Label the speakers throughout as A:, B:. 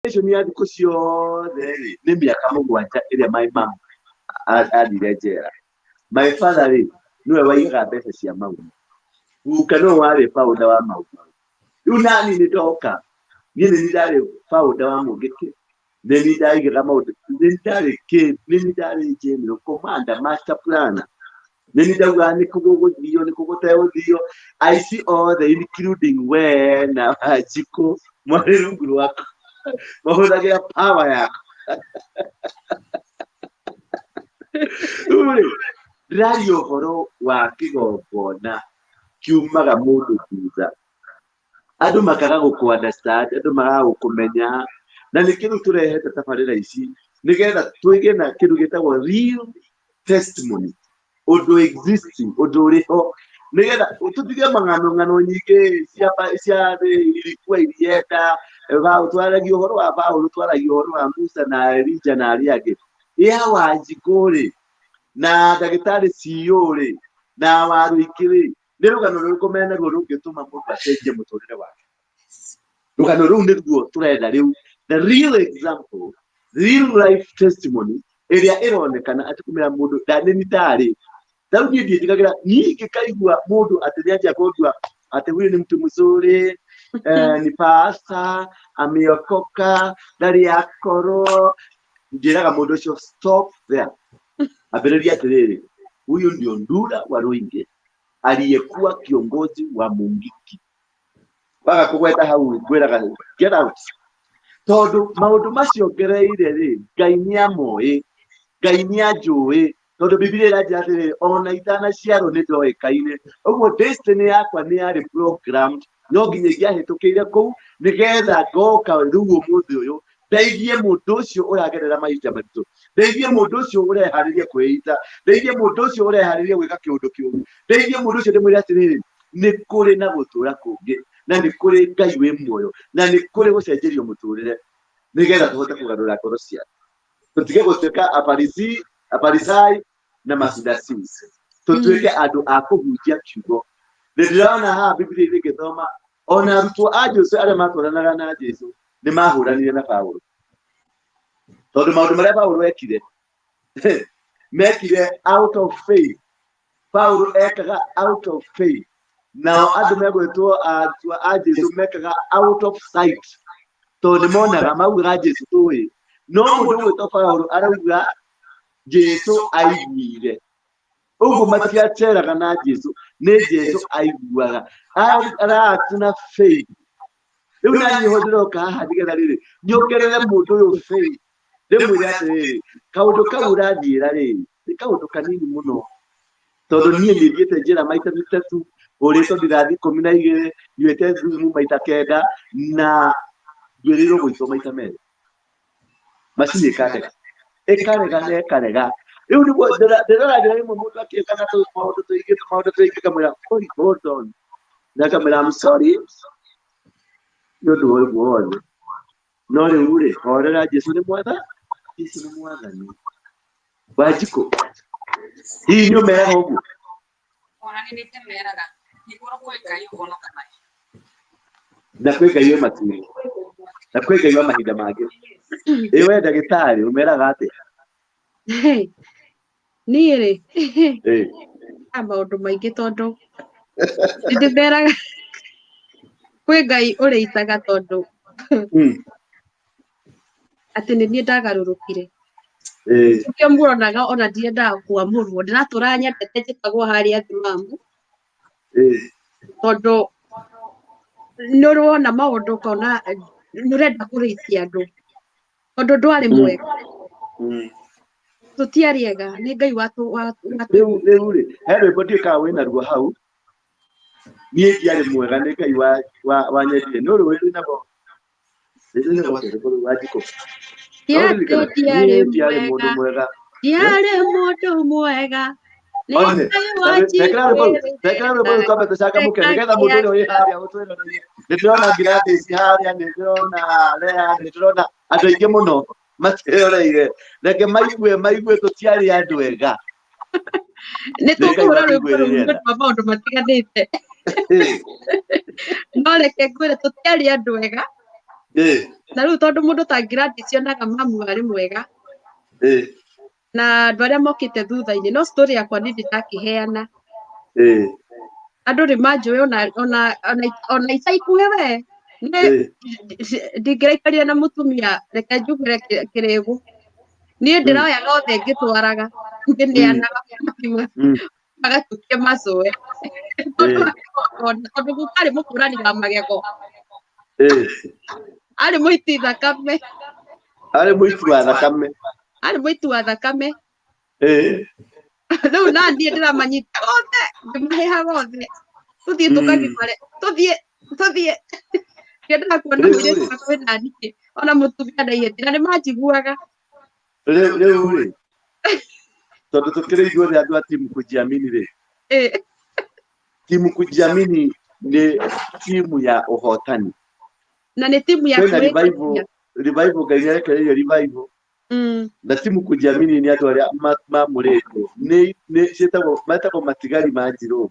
A: Investigation ya thikũ ciothe rĩ nĩ mĩaka 7 ĩrĩa my mom athire njera. My father rĩ nĩwe waigaga mbeca cia Mau Mau. Guka nĩwe warĩ founder wa Mau Mau. Rĩu nani nĩ ndoka niĩ nĩ niĩ ndarĩ founder wa Mũngĩkĩ, nĩ niĩ ndaigaga maũndũ, nĩ niĩ ndarĩ kĩ, nĩ niĩ ndarĩ general commander, master planner. Nĩ niĩ ndaugaga nĩ kũ gũgũthio, nĩ kũ gũtegũthio. Aici othe including we na Wanjikũ mwarĩ rungu rwakwa, mahũthagĩra power yakwa. Rĩu rĩ, ndĩraria ũhoro wa kĩgongona kiumaga mũndũ thutha, andũ makaga gũkũ understand, andũ makaga gũkũmenya, na nĩkĩo rĩu tũrehete tabarĩra ici nĩgetha twĩgĩe na kĩndũ gĩtagwo real testimony, ũndũ existing, ũndũ ũrĩ ho, nĩgetha tũtige mang'ano ng'ano nyingĩ cia thĩ ilikuwa ilienda. Twaragia ũhoro wa Paũlũ, twaragia ũhoro wa Musa na Elija na arĩa angĩ. Ya Wanjikũ rĩ na ndagĩtarĩ CEO rĩ na Warũingĩ rĩ, nĩ rũgano rũrĩkũ menaruo rũngĩtũma mũndũ acenjie mũtũrĩre wake? Rũgano rũu nĩruo tũretha rĩu, the real example, real life testimony ĩrĩa ĩronekana atĩ kũmĩra mũndũ nĩ ndarĩ tarĩu niĩ ndiĩtigagĩra. Niĩ ingĩkaigua mũndũ atĩ nĩanjia kũndua atĩ huyu ni mtu mzuri, ni pastor ameokoka, ndarĩ akorwo, njĩraga mũndũ ũcio, "Stop there." Ambĩrĩria atĩrĩrĩ, huyu ndio Ndura wa Ruingi aliyekuwa kiongozi wa Mungiki. Waga kũgweta hau, ngwĩraga get out, tondũ maũndũ macio ngereire rĩ, Ngai nĩ amoĩ, Ngai nĩ anjũĩ, tondũ Bibilia ĩranjĩra atĩrĩrĩ, ona itanaciarwo nĩ ndoĩkaine. Ũguo destiny yakwa nĩ yarĩ programmed, no nginya ingĩahĩtũkĩire kũu nĩgetha ngoka rĩu ũmũthĩ ũyũ ndeithie mũndũ ũcio ũragerera mahinda maritũ, ndeithie mũndũ ũcio ũreharĩria kwĩita, ndeithie mũndũ ũcio ũreharĩria gwĩka kĩũndũ kĩũru, ndeithie mũndũ ũcio ndĩmwĩre atĩrĩrĩ, nĩ kũrĩ na gũtũra kũngĩ, na nĩ kũrĩ Ngai wĩ muoyo, na nĩ kũrĩ gũcenjerio mũtũrĩre, nĩgetha tũhote kũgarũra ngoro cia tũtige gũtuĩka afarisi, afarisai na masudasi, tũtuĩke andũ a kũhunjia kiugo. Nĩ ndĩrona haha Bibilia-inĩ ngĩthoma, ona arutwo a Jesu arĩa matwaranaga na Jesu nĩ mahũranire na Paulo, tondũ maũndũ marĩa Paulo ekire, mekire out of faith. Paulo ekaga out of faith, nao andũ megwĩtwo arutwo a Jesu mekaga out of sight, tondũ nĩ monaga, maugaga Jesu tũĩ, no mũndũ ũgwĩtwo Paulo arauga Jesu aiguire ũguo. Matiaceraga na Jesu, nĩ Jesu aiguaga, araatu na faith. Rĩu na niĩ ho ndĩroka haha nĩgetha rĩrĩ nyongerere mũndũ ũyũ faith, ndĩmwĩre atĩrĩrĩ, kaũndũ kau ũrathiĩra rĩ, nĩ kaũndũ kanini mũno, tondũ niĩ nĩ thiĩte njĩra maita 3, hũrĩtwo ndirathi 12, nyuĩte thumu maita 9, na nduĩrĩirwo gũitwo maita 2, macini ĩkarega, ĩkarega na ĩkarega. Rĩu nĩguo ndĩroragĩra rĩmwe mũndũ akĩũka na maũndũ tũingĩ, tũmaũndũ tũingĩ, ngamwĩra, "Oi, hold on," na ngamwĩra, "I'm sorry nĩ ũndũ wa ũguo wothe, no rĩu rĩ, horera, Jesu nĩ mwatha, Jesu nĩ mwathani." Wanjikũ, hihi nĩ ũmeraga ũguo?
B: Ona nĩ ndĩmeraga igũrũ kwĩ Ngai ũhonokanagia.
A: Na kwĩ Ngai wĩ matu-inĩ, na kwĩ Ngai wa mahinda mangĩ. Ĩ we ndagĩtarĩ, ũmeraga atĩa?
C: Niĩ rĩ, maũndũ maingĩ, tondũ nĩndĩmeraga kwĩ Ngai ũrĩitaga, tondũ atĩ nĩ niĩ ndagarũrũkire. Nĩkĩo muonaga ona ndiendaga kwamũrwo, ndĩratũraga nyendete njĩtagwo harĩa thĩ mamu, tondũ nĩ ũrona maũndũ ũkona nĩ ũrenda kũrĩithia andũ, tondũ ndwarĩ mwega. Tũtiarĩ ega, nĩ Ngai watu
A: Rĩu rĩ, he rwĩmbo ndiũĩ kana wĩna ruo hau, "Niĩ ndiarĩ mwega, nĩ Ngai wanyendire." Nĩ rũĩ rwĩnagwo rwĩnagwo rũu, Wanjikũ?
C: Ndiarĩ
A: Niĩ ndiarĩ mũndũ
C: mwega
A: mwega.
C: Ndiarĩ mũndũ mwega, nĩ
A: One,
C: Ngai
A: Rekera rwĩmbo rũu, rekera rwĩmbo rũu twambe tũcangamũke, nĩgetha mũndũ ũrĩa wĩ harĩa ũtwĩroreire. Nĩ ndĩrona Gladys harĩa, nĩ ndĩrona Lea, nĩ ndĩrona andũ aingĩ mũno matwĩroreire. Reke maigue tũtiarĩ andũ ega.
C: Nĩ
A: Nĩ Ngai
C: tũkũhũra rwĩmbo rũu
A: watũiguĩrĩire
C: nĩ ũndũ wa maũndũ matiganĩte, no reke ngwĩre tũtiarĩ andũ ega. Na rĩu tondũ mũndũ ta Gladys onaga mamu arĩ mwega na andũ arĩa mokĩte thutha-inĩ, no story yakwa niĩ ndakĩheana. Andũ nĩ manjũĩ ona ica ikuhĩ we nĩ ndingĩraikarire na mũtumia, reke njugĩre kĩrĩgũ. Niĩ ndĩroyaga othe ngĩtwaraga ngĩneanaga magatukia macũe tondũ guka arĩ mũkũrani wa magego, arĩ mũiti thakame.
A: Arĩ mũiti wa thakame.
C: Arĩ mũiti wa thakame. Rĩu na niĩ ndĩramanyita othe ngĩmahehaga othe, tũthiĩ tũkagimare, tũthiĩ tũthiĩ ndiendaga kuona mũirĩtu hakuhĩ na niĩ ona mũtumia ndaihĩtie, na nĩ manjiguaga.
A: Rĩu rĩ, tondũ tũkĩrĩ ithuothe andũ a timu kujiamini rĩ, timu kujiamini nĩ timu ya ũhotani.
C: Na nĩ timu ya
A: kwĩna revival, revival Ngai nĩarekereirie revival. Na timu kujiamini nĩ andũ arĩa mamũrĩtwo nĩ ciĩtagwo, metagwo matigari ma njirũ,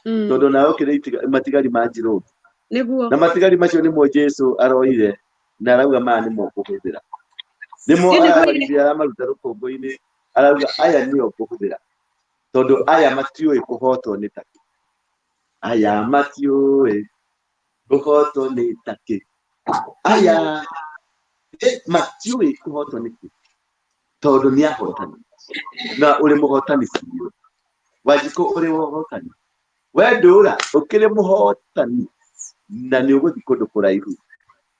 A: tondũ nawe ũkĩrĩ matigari ma njirũ.
C: Nĩguo.
A: Na matigari macio nĩmo Jesu aroire na arauga maya nĩmo ngũhũthĩra, nĩmo aramarutithia, aramaruta rũkũngũ-inĩ, arauga aya nĩo ngũhũthĩra tondũ aya matiũĩ kũhotwo nĩ takĩ, aya matiũĩ kũhotwo nĩ takĩ, aya matiũĩ kũhotwo nĩ kĩ, tondũ nĩ ahotani. Na ũrĩ mũhotani biũ, Wanjikũ, ũrĩ mũhotani, we ndũra ũkĩrĩ mũhotani na nĩ ũgũthiĩ kũndũ kũraihu.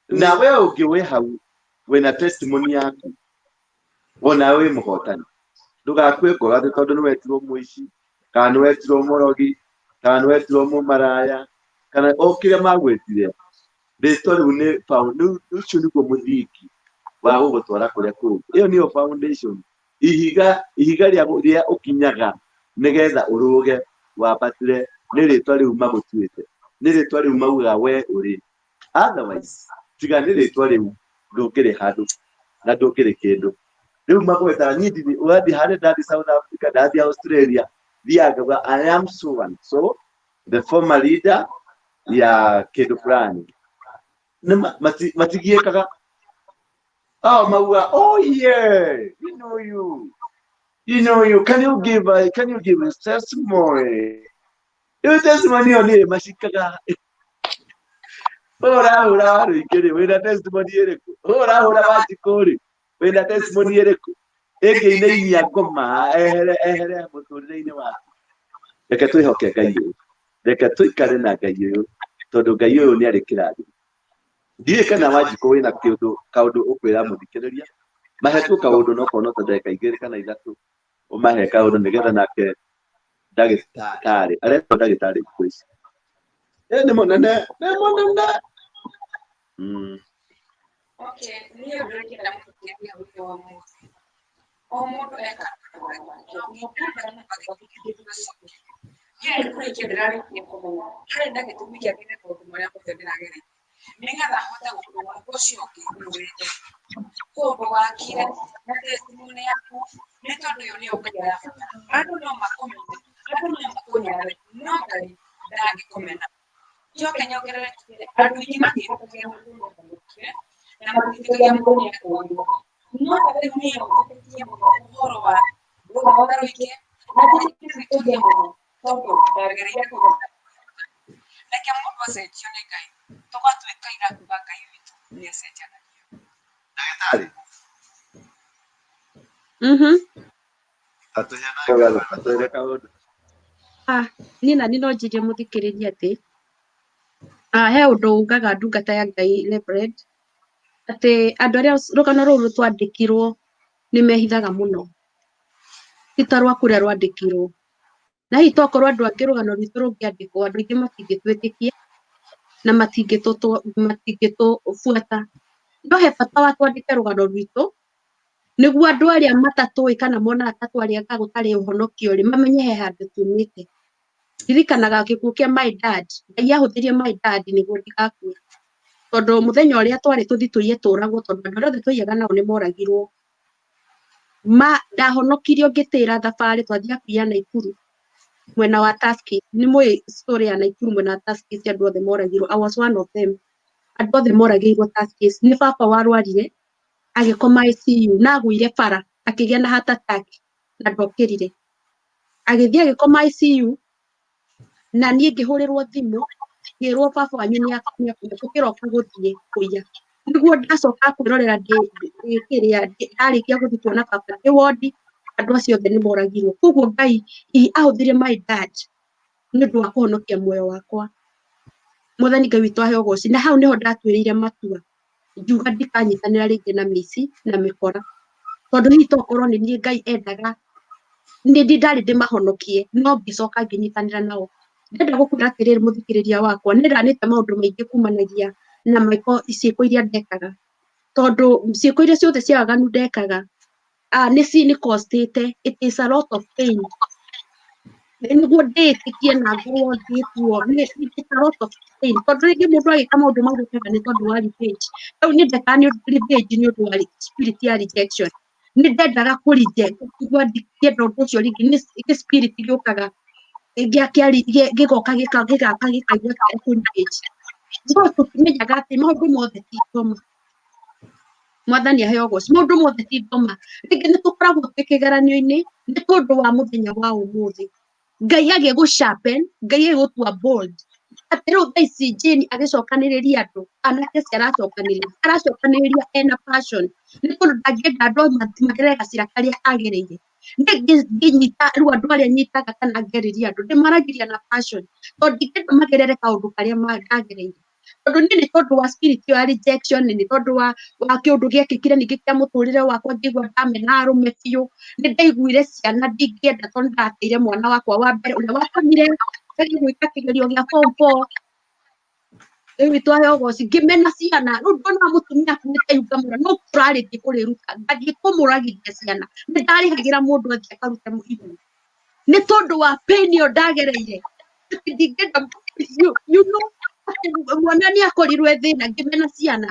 A: Na we ũngĩ wĩ hau wĩna testimony yaku, ona wĩ mũhotani, ndũgakue ngoro atĩ tondũ nĩ wetirwo mũici, kana nĩ wetirwo mũrogi, kana nĩ wetirwo mũmaraya, kana o kĩrĩa magwĩtire. Rĩtwa rĩu nĩ ũcio nĩguo mũthingi wa gũgũtwara kũrĩa kũngĩ. Ĩyo nĩyo foundation, ihiga, ihiga rĩa ũkinyaga nĩgetha ũrũge wambatĩre, nĩ rĩtwa rĩu magũtuĩte, nĩ rĩtwa rĩu maugaga we ũrĩ. Otherwise tiga nĩ rĩtwa rĩu ndũngĩrĩ handũ na ndũngĩrĩ kĩndũ. Rĩu magwetaga niĩ ndirĩ, ũrathiĩ harĩa, ndathiĩ South Africa, ndathiĩ Australia, thiaga ngauga I am so and so, the former leader ya kĩndũ fulani. Nĩ matigiĩkaga. Oh, mauga, oh yeah, we know you, you know you, can you give us testimony? Ĩyo testimony ĩyo nĩ macikaga. Ũrahũra wa rũingĩ rĩ, wĩna testimony ĩrĩkũ? Ũrahũra wa njikũ rĩ, wĩna testimony ĩrĩkũ ĩngĩinainia ngoma ehere ehere mũtũrĩre-inĩ waku? Reke twĩhoke Ngai ũyũ, reke tũikare na Ngai ũyũ, tondũ Ngai ũyũ nĩ arĩ kĩrathimo. Ndiũĩ kana Wanjikũ wĩna kĩũndũ kaũndũ ũkwĩra mũthikĩrĩria. Mahe tu kaũndũ, no korwo no ta ndagĩka 2 kana 3, ũmahe kaũndũ nĩgetha nake ndagĩtarĩ aretwo ndagĩtarĩ thikũ ici. Nĩ mũnene, nĩ mũnene.
B: Okay, niĩ ũndũ ũrĩa ingĩenda mũthikĩrĩria witũ wa ũmũthĩ. O mũndũ eka niĩ nĩ kũrĩkia ndĩrarĩkia kũmenya harĩ na gĩtũmi kĩa ngere maũndũ marĩa mothe ndĩragereire nĩgetha hote gũkũra ũcio ũngĩ ũrũĩte. Koguo ndũgakire na testimony yaku, nĩ tondũ ĩyo nĩyo Ngai arabatara. Andũ no makũmene, andũ no makũnyarare, no Ngai ndangĩkũmena. Njoke nyongerere njuge andũ aingĩ matiĩtĩkagia mũndũ nĩ ahonokire na matiĩtĩkagia mũndũ nĩ akũũrirwo. No rĩu niĩ njĩtĩkĩtie mũno ũhoro wa gũthoma rũingĩ na njĩtĩkĩtie mũno tondũ ndagereire kũndũ. Reke mũndũ acenjio nĩ Ngai, tũgatuĩka aira kuga Ngai witũ nĩ acenjanagia.
A: Ndagĩtarĩ. Atũhe kaũndũ.
C: Niĩ na niĩ no njirie mũthikĩrĩria atĩ he ũndũ ugaga ndungata ya Ngai Reverend, atĩ andũ arĩa rũgano rũrũ rũtwandĩkirwo nĩ mehithaga mũno, ti ta rwaku ũrĩa rwandĩkirwo. Na hihi tokorwo andũ angĩ rũgano rwitũ rũngĩandĩkwo, andũ aingĩ matingĩtwĩtĩkia na matingĩtũbuata. No he bata wa twandĩke rũgano rwitũ nĩguo andũ arĩa matatũĩ kana monaga ta twarĩ anga gũtarĩ ũhonokio rĩ, mamenye he handũ tumĩte. Ndirikanaga gĩkuũ kĩa my dad, Ngai ahũthĩrie my dad nĩguo ndigakue, tondũ mũthenya ũrĩa twarĩ tũthiĩ tũiye tũragwo, tondũ andũ arĩa othe twaiyaga nao nĩ moragirwo. Ma ndahonokirio ngĩtĩra thabarĩ, twathiaga kũiya Naikuru mwena wa Tuskys. Nĩ mũĩ story ya Naikuru mwena wa Tuskys, andũ othe moragirwo. I was one of them. Andũ othe moragĩirwo Tuscase. Nĩ baba warwarire agĩkoma ICU na agũire bara akĩgĩa na heart attack na ndokĩrire. Agĩthiĩ agĩkoma ICU na niĩ ngĩhũrĩrwo thimũ ngĩrwo baba wanyu nĩ tũkĩroka gũthiĩ kũiya. Nĩguo ndacoka kwĩrorera ndĩ kĩrĩa ndarĩkia gũthiĩ kuona baba ndĩ wondi, andũ acio othe nĩ moragirwo. Koguo Ngai hihi ahũthĩrire my dad nĩ ũndũ wa kũhonokia muoyo wakwa. Mwathani Ngai witũ aheo ũgoci. Na hau nĩho ndatuĩrĩire matua ngiuga ndikanyitanĩra rĩngĩ na mĩici na mĩkora, tondũ hihi tokorwo nĩ niĩ Ngai endaga nĩ ndarĩ ndĩmahonokie, no ngĩcoka ngĩnyitanĩra nao. Ndĩrenda gũkwĩra atĩrĩrĩ mũthikĩrĩria wakwa, nĩ ndanĩte maũndũ maingĩ kumanagia na mĩko ciĩko iria ndekaga, tondũ ciĩko iria ciothe cia waganu ndekaga nĩ ci nĩ costĩte, it is a lot of pain. Nĩguo ndĩĩtĩkie na ngorwo ngĩtuo it's a lot of pain, tondũ rĩngĩ mũndũ agĩka maũndũ mau ekaga nĩ tondũ wa revenge. Rĩu niĩ ndekaga nĩ revenge nĩ ũndũ wa spirit ya rejection. Nĩ ndendaga kũ reject, kũigua ndingĩenda ũndũ ũcio rĩngĩ, nĩ spirit gĩũkaga gĩgoka gĩgaka gĩkaigua tarĩ kũ revenge. No tũtimenyaga atĩ maũndũ mothe ti ngoma. Mwathani aheo ũgoci. Maũndũ mothe ti ngoma. Rĩngĩ nĩ tũkoragwo twĩ kĩgeranio-inĩ nĩ tondũ wa mũthenya wa ũmũthĩ. Ngai agĩgũ sharpen, Ngai agĩgũtua bold. Atĩ rĩu thaa ici Jane agĩcokanĩrĩria andũ, anake acio aracokanĩrĩria, aracokanĩrĩria ena passion. Nĩ tondũ ndangĩenda andũ magerere gacĩra karĩa agereire. Niĩ ngĩnyita rĩu andũ arĩa nyitaga kana ngerĩria andũ, ndĩmaragĩria na passion. Tondũ ndingĩenda magerere kaũndũ karĩa ndagereire. Tondũ niĩ nĩ tondũ wa spirit ĩyo ya rejection, nĩ tondũ wa kĩũndũ gĩekĩkire ningĩ kĩa mũtũrĩre wakwa ngĩigua ndamena arũme biũ. Nĩ ndaiguire ciana ndingĩenda tondũ ndateire mwana wakwa wa mbere ũrĩa watũmire ngerie gwĩka kĩgerio gĩa form four. Rĩu witũ aheo ũgoci, ngĩmena ciana. Rĩu ndona mũtumia akuĩte ihu ngamwĩra no kũrarĩtie kũrĩruta, ngathiĩ kũmũragithia ciana. Nĩ ndarĩhagĩra mũndũ athiĩ akarute ihu nĩ tondũ wa pain ĩyo ndagereire. Atĩ ndingĩenda you know atĩ mwana nĩ akorirwo e thĩna, ngĩmena ciana,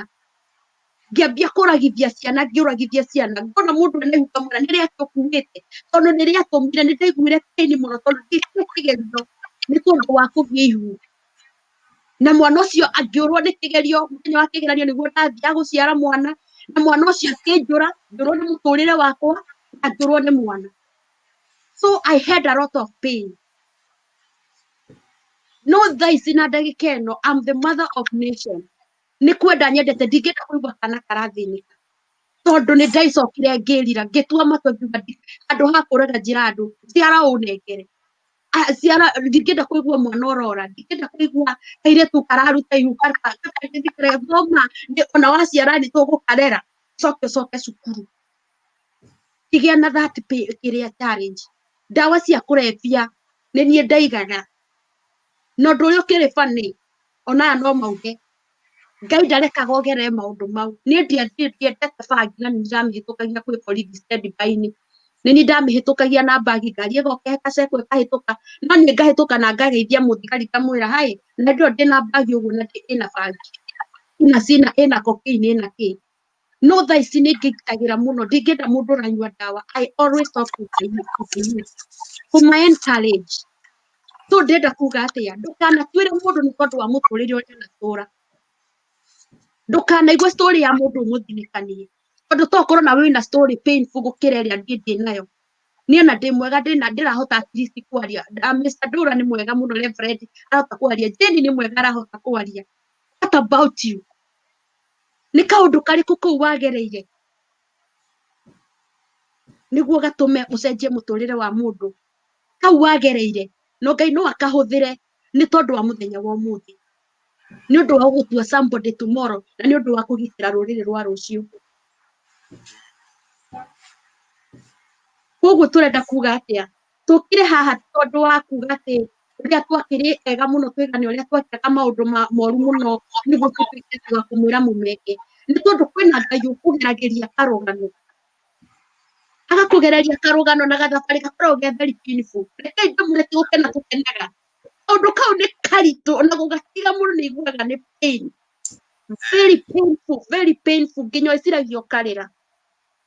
C: ngĩambia kũragithia ciana, ngĩũragithia ciana. Ngona mũndũ ena ihu ngamwĩra nĩ rĩake ũkuĩte, tondũ nĩ rĩatũmire nĩ ndaiguire pain mũno, tondũ ndĩkire kĩgerio nĩ tondũ wa kũgĩa ihu. Na mwana ũcio angĩũrwo nĩ kĩgerio, mũthenya wa kĩgeranio nĩguo ndathiaga gũciara mwana, na mwana ũcio akĩnjũra, ngĩũrwo nĩ mũtũrĩre wakwa na ngĩũrwo nĩ mwana. So I had a lot of pain. No thaa ici na ndagĩka ĩno, I'm the mother of nation. Nĩ kwenda nyendete, ndingĩenda kũigua kana karathĩnĩka, tondũ nĩ ndaicokire ngĩrira, ngĩtua matua ngiuga handũ ha kũraga njĩra andũ ciara ũnengere ciara, ndingĩenda kũigua mwana ũrora, ndingĩenda kũigua kairĩtu kararuta ihu thoma, ona waciara nĩ tũgũkarera, coke ũcoke cukuru. Kĩgĩa na that kĩrĩa challenge. Ndawa cia kũrebia nĩ niĩ ndaigaga, na ũndũ ũrĩa ũkĩrĩ funny, ona aya no mauge Ngai ndarekaga ũgerere maũndũ mau. Niĩ ndiendete bangi na nĩ ndamĩhĩtũkagia kwĩ borithi standby-inĩ. Nĩ niĩ ndamĩhĩtũkagia na mbagi, ngari ĩgoka ĩgacekwo ĩkahĩtũka, no niĩ ngahĩtũka na ngageithia mũthigari ngamwĩra hi, na ndĩo ndĩna mbagi ũguo na ĩna bangi ina cina ĩna cocaine ĩna kĩ. No thaa ici nĩ ngĩgitagĩra mũno, ndingĩenda mũndũ ũranyua ndawa. I always talk to the youth, kũma encourage. So ndĩrenda kuga atĩa, ndũkanatuĩre mũndũ nĩ tondũ wa mũtũrĩre ũrĩa anatũra. Ndũkanaigue story ya mũndũ ũmũthinĩkanie, tondũ to ũkorwo nawe wĩna story painful gũkĩra ĩrĩa niĩ ndĩ nayo. Niĩ ona ndĩ mwega, ndĩna ndĩrahota at least kwaria. Mr. Ndura nĩ mwega mũno, Reverend arahota kwaria, Jane nĩ mwega arahota kwaria. What about you? Nĩ kaũndũ karĩkũ kau wagereire nĩguo gatũme ũcenjie mũtũrĩre wa mũndũ? Kau wagereire no Ngai no akahũthĩre nĩ tondũ wa mũthenya wa ũmũthĩ, nĩ ũndũ wa gũgũtua somebody tomorrow, na nĩ ũndũ wa kũgitĩra rũrĩrĩ rwa rũciũ. Koguo tũrenda kuga atĩa? Tũkire haha ti tondũ wa kuga atĩ ũrĩa twakĩrĩ ega mũno, twĩgane ũrĩa twekaga maũndũ moru mũno nĩguo tũtuĩke wa kũmwĩra mũmeke. Nĩ tondũ kwĩna Ngai ũkũgeragĩria karũgano, agakũgereria karũgano na gathabarĩ gakoragwo ge very painful. Rekei ndĩmwĩre ti gũkena tũkenaga, kaũndũ kau nĩ karitũ, ona gũgatiga mũndũ nĩ aiguaga nĩ pain, very painful, very painful, nginya ũciragia ũkarĩra.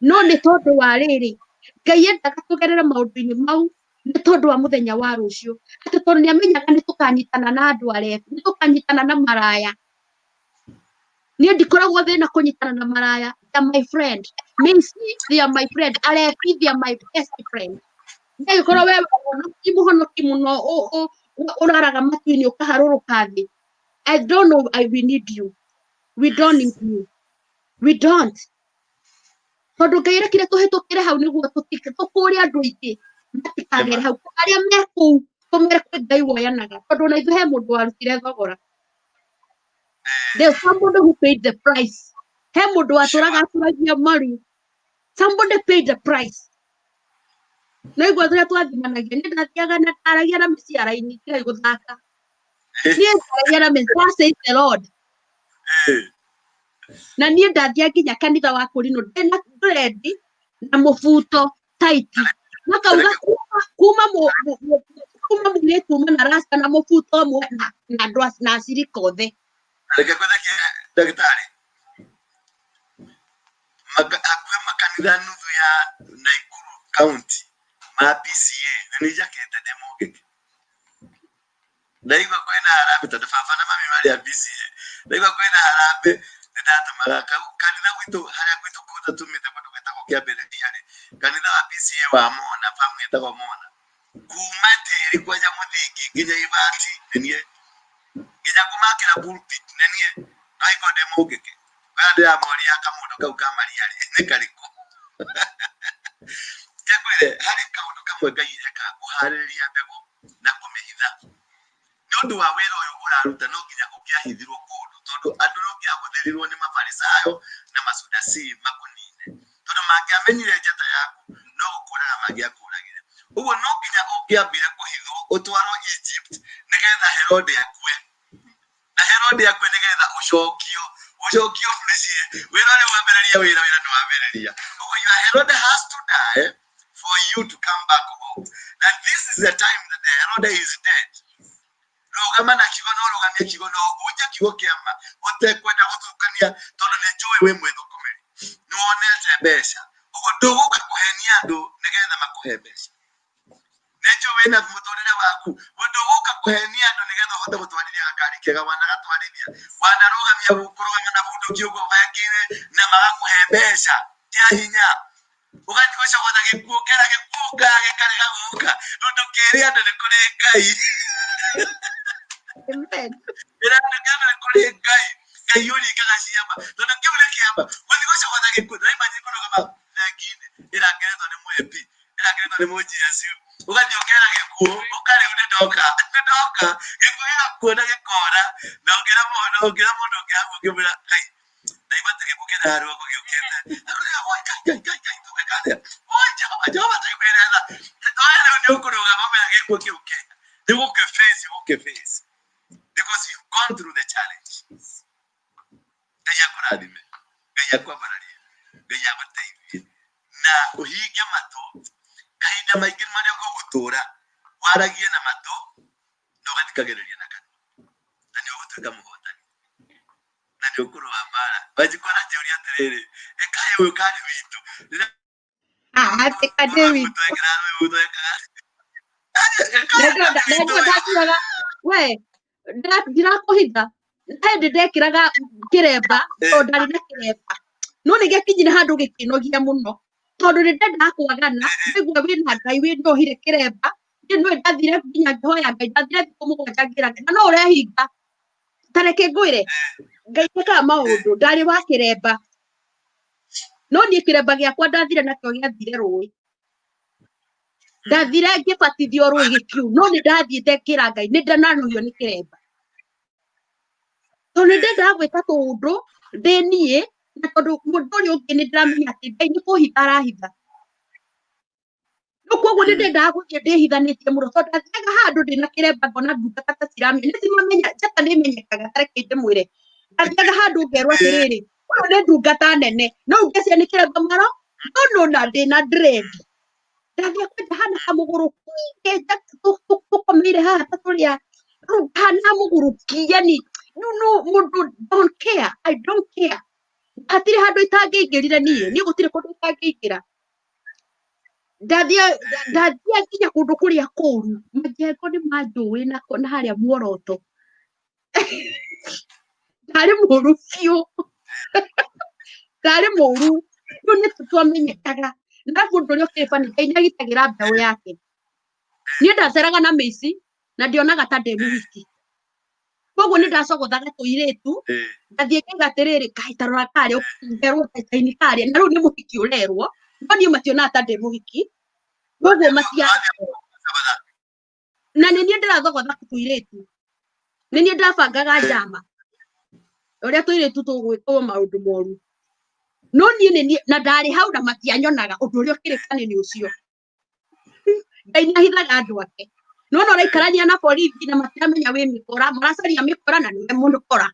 C: No nĩ tondũ wa rĩrĩ, Ngai endaga tũgerere maũndũ-inĩ mau nĩ tondũ wa mũthenya wa rũciũ, atĩ tondũ nĩ amenyaga nĩ tũkanyitana na andũ arebi, nĩ tũkanyitana na maraya. Niĩ ndikoragwo thĩna kũnyitana na maraya. They are my friend. Macy, they are my friend. Arebi, they are my best friend. Angĩkorwo we mũhonoki mũhonoki mũno ũraraga matu-inĩ ũkaharũrũka thĩ. I don't know, we need you. We don't need you. We don't. Tondũ Ngai rekire tũhĩtũkĩre hau nĩguo tũkũre andũ aingĩ matikagere hau. Arĩa me kũu tũmere kwĩ Ngai woyanaga, tondũ ona ithuĩ he mũndũ warutire thogora. There's somebody who paid the price. He mũndũ watũraga aturagia maru. Somebody paid the price. No igua tũrĩa twathimanagia, niĩ ndathiaga na ndaragia na mĩciara-inĩ, tigai gũthaka. Niĩ ndaragia na mĩciara, says the Lord. Na niĩ ndathiĩ nginya kanitha wa kũrinũ ndĩna dread na mũbuto taiti, makauga kuma kuma mũirĩtu uma na rasta na mũbuto ũmwe na andũ na acirika othe.
A: Reke ngũthekie ndagĩtarĩ. Hakuhĩ makanitha nuthu ya Nakuru County ma PCA nĩ njakĩte ndĩ mũngĩkĩ. Ndaigua kwĩna harambĩ tondũ baba na mami marĩ a PCA. Ndaigua kwĩna harambĩ nĩ ndatũmaga kanitha gwitũ harĩa gwitũ kũu tumĩte kũndũ gwĩtagwo Kĩambĩrĩria rĩ, kanitha wa PCA wa Mona, famu ĩtagwo Mona. Kuma tĩri kwenja mũthingi nginya ibati nĩ niĩ, nginya kũmakĩra pulpit nĩ niĩ, no hingo ndĩ mũngĩkĩ. Ũrĩa ndĩramoria kamũndũ kau ka Maria rĩ, nĩ karĩkũ? Ngĩkwĩre harĩ kaũndũ kamwe Ngai ekaga, kũharĩrĩria mbegũ na kũmĩhitha. Nĩ ũndũ wa wĩra ũyũ ũraruta no nginya ũngĩahithirwo kũndũ, tondũ andũ no ngiahũthĩrirwo nĩ mafarisayo na masudasii makũnine, tondũ mangĩamenyire njata yaku no gũkũraga mangĩakũragire. Ũguo no nginya ũngĩambire kũhithwo ũtwarwo Egypt nĩgetha Herode akue, na Herode akue nĩgetha ũcokio ũcokio mũciĩ. Wĩra ũrĩa wambĩrĩria wĩra wĩra ndwambĩrĩria. Ũguo your Herode has to die for you to come back home. And this is the time that the Herode is dead. Rũgama na kiugo, no rũgamie kiugo, no ũhunje kiugo kĩa ma ũtekwenda gũthukania, tondũ nĩ njũĩ wĩ mwĩthũkũmĩri, nĩ wonete mbeca, ũguo ndũgũka kũhenia andũ nĩgetha makũhe mbeca. Nĩ njũĩ wĩna mũtũrĩre waku, ũguo ndũgũka kũhenia andũ nĩgetha ũhote gũtwarithia gakari kega wanagatwarithia, wanarũgamia kũrũgama na bunduki ũguo bengi-inĩ na magakũhe mbeca cia hinya, ũgathiĩ gũcogotha gĩkuũ kera gĩkuũ gĩkarega gũka. Rĩu ndũkĩre andũ nĩ kũrĩ Ngai.
C: Amen.
A: Ĩra andũ nĩ kũrĩ Ngai, Ngai ũringaga ciama, tondũ kĩu nĩ kĩama gũthiĩ gũcogotha gĩkuũ. Ndĩraimagine kũrũgama bengi-inĩ ĩrangĩrĩtwo nĩ mũ-MP, ĩrangĩrĩtwo nĩ mũ-GSU, ũgathiĩ ũkera gĩkuũ ũkarĩu nĩ ndoka, nĩ ndoka, gĩkuũ gĩgakuona gĩkora, na ũngĩra mũndũ ũngĩra mũndũ ũngĩ hau ũngĩmwĩra Ngai ndaigua atĩ gĩkuũ kĩna harĩa ũguo gĩũkĩte, akwĩra oi Ngai Ngai Ngai Ngai tũgĩka atĩa, oi Jehova Jehova tũiguĩre tha. Oya rĩu nĩ ũkũrũgama ũmere gĩkuũ kĩu kĩ nĩ gũkĩ face, gũkĩ face, because you've gone through the challenge. Ngai akũrathime, Ngai akwambararie, Ngai agũteithie na ũhinge matũ kahinda maingĩ marĩa ũgũtũra, waragie na matũ na ũgathikagĩrĩria na kanua, na nĩ ũgũtuĩka mũhotani na nĩ ũkũrũa mbara. Wanjikũ aranjũria atĩrĩrĩ, ĩkaĩ ũyũ karĩ witũ rĩrĩa
C: Atĩ karĩ witũ. Ndathiaga we ndirakũhitha, hĩndĩ ndekĩraga kĩremba tondũ ndarĩ na kĩremba, no nĩ gĩakinyire handũ gĩkĩnogia mũno, tondũ nĩ ndendaga kwagana ndaigua wĩna Ngai wĩ ndohire kĩremba. Niĩ nĩ ndathire nginya ngĩhoya Ngai, ndathire thikũ 7 ngĩra Ngai, na no ũrehinga. Ta reke ngwĩre, Ngai ekaga maũndũ. Ndarĩ wa kĩremba, no niĩ kĩremba gĩakwa ndathire nakĩo gĩathire rũĩ, ndathire ngĩbatithio rũĩ gĩkiu, no nĩ ndathiĩte ngĩra Ngai nĩ ndananogio nĩ kĩremba, tondũ nĩ ndendaga gwĩka tũũndũ ndĩ niĩ, na tondũ mũndũ ũrĩa ũngĩ nĩ ndĩramenya atĩ Ngai nĩ kũhitha arahitha. Rĩu koguo nĩ ndendaga gũthiĩ ndĩhithanĩtie mũno, tondũ ndathiaga handũ ndĩna kĩremba ngona ndungata ta ciramenya, nĩ cimamenya, njata nĩ imenyekaga. Ta reke ndĩmwĩre, ndathiaga handũ ngerwo atĩrĩrĩ, ũyũ nĩ ndungata nene, no ngeciria nĩ kĩremba maro no no na ndĩna dread. Ndathiĩ kwanja hana kamũgũrũki tũkomeire haha ta tũrĩa rĩu hana mũgũrũki, yani no no mũndũ don't care, I don't care. Hatirĩ handũ itangĩingĩrire niĩ, niĩ gũtirĩ kũndũ itangĩingĩra. Ndathiĩ ndathiĩ nginya kũndũ kũrĩa kũru, majengo nĩ manjũĩ na harĩa muoroto. Ndarĩ mũru biũ, ndarĩ mũru. Rĩu nĩ twamenyekaga. Na arabu ũndũ ũrĩa ũkĩrĩ bani, Ngai nĩ agitagĩra mbeũ yake. Niĩ ndaceraga na mĩici na ndionaga ta ndĩ mũhiki. Koguo nĩ ndacogothaga tũirĩtu, ngathiĩ ngaiga atĩrĩrĩ, kaĩ ta rora karĩa, ngerwo kaini karĩa, na rĩu nĩ mũhiki ũrerwo, no niĩ mationaga ta ndĩ mũhiki. Koguo matia na nĩ niĩ ndĩrathogotha tũirĩtu, nĩ niĩ ndabangaga njama ũrĩa tũirĩtu tũgwĩkwo maũndũ moru. No niĩ nĩ niĩ na ndarĩ hau na matianyonaga. Ũndũ ũrĩa ũkĩrĩ bani nĩ ũcio, Ngai nĩ ahithaga andũ ake. Nĩwona ũraikarania na borithi na matiramenya wĩ mĩkora, maracaria mĩkora na nĩwe mũkora,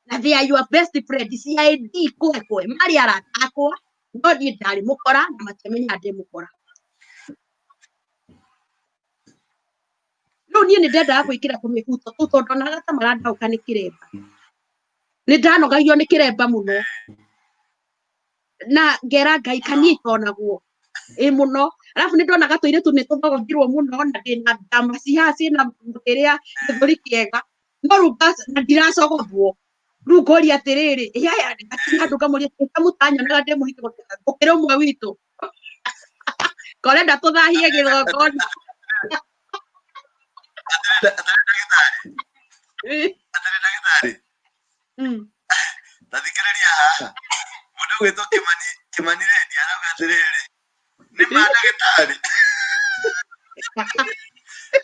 C: na they are your best friend. CID kwekwe marĩ arata akwa, no niĩ ndarĩ mũkora na matiamenyaga ndĩ mũkora. Rĩu niĩ nĩ ndendaga gwĩkĩra tũmĩbuto tũu tondũ onaga ta marandaũka nĩ kĩremba. Nĩ ndanogagio nĩ kĩremba mũno na ngera Ngai kaniĩ itonagwo ĩ mũno. Arabu nĩ ndonaga tũirĩtu nĩ tũthogothirwo mũno na ndĩna ndama cihaha ciĩna kĩrĩa gĩthũri kĩega, no rĩu na ndiracogothwo. Rĩu ngoria atĩrĩrĩ, ĩ aya ngakinya handũ ngamũria atĩrĩ, ta mũtanyonaga ndĩ mũhiki gũkĩra ũmwe witũ, korenda tũthahie gĩgongona.
A: Atĩrĩ ndagĩtarĩ, ta thikĩrĩria haha, mũndũ ũgwĩtwo Kĩmani, Kĩmani Rendi arauga atĩrĩrĩ, nĩ ma ndagĩtarĩ.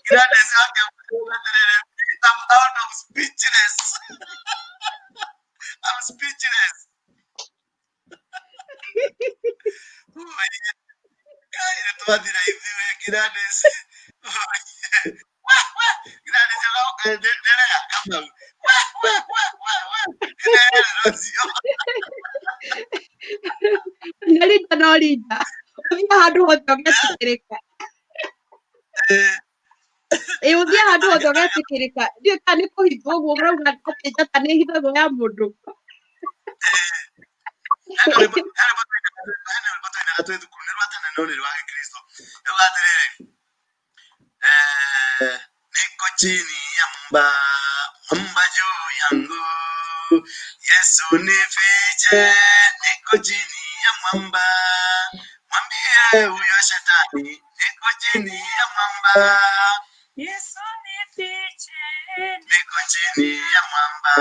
A: Gladys wake arauga atĩrĩrĩ, I'm out of speechless. I'm speechless. Ngai, nĩ twathira ithuĩ. Gladys, Gladys ndĩrĩa Kamau. We, we, we, we, we. Ũcio.
C: Na Linda, no Linda ũthiĩ handũ hothe ũgetĩkĩrĩka. Ĩ ũthiĩ handũ hothe ũgetĩkĩrĩka. Ndiũĩ kana nĩ kũhithwo ũguo ũrauga atĩ njata nĩ ĩhithagwo ya mũndũ.
A: Hena rwĩmbo twainaga twĩ thukuru, nĩ rwa tene no nĩ rwa gĩkristo. Rauga atĩrĩrĩ, niko chini ya mwamba, mwamba juu yangu, Yesu nifiche, niko chini ya mwamba, mwambie huyo shetani niko chini ya mwamba.
B: Yesu nifiche.
A: Niko chini ya mwamba.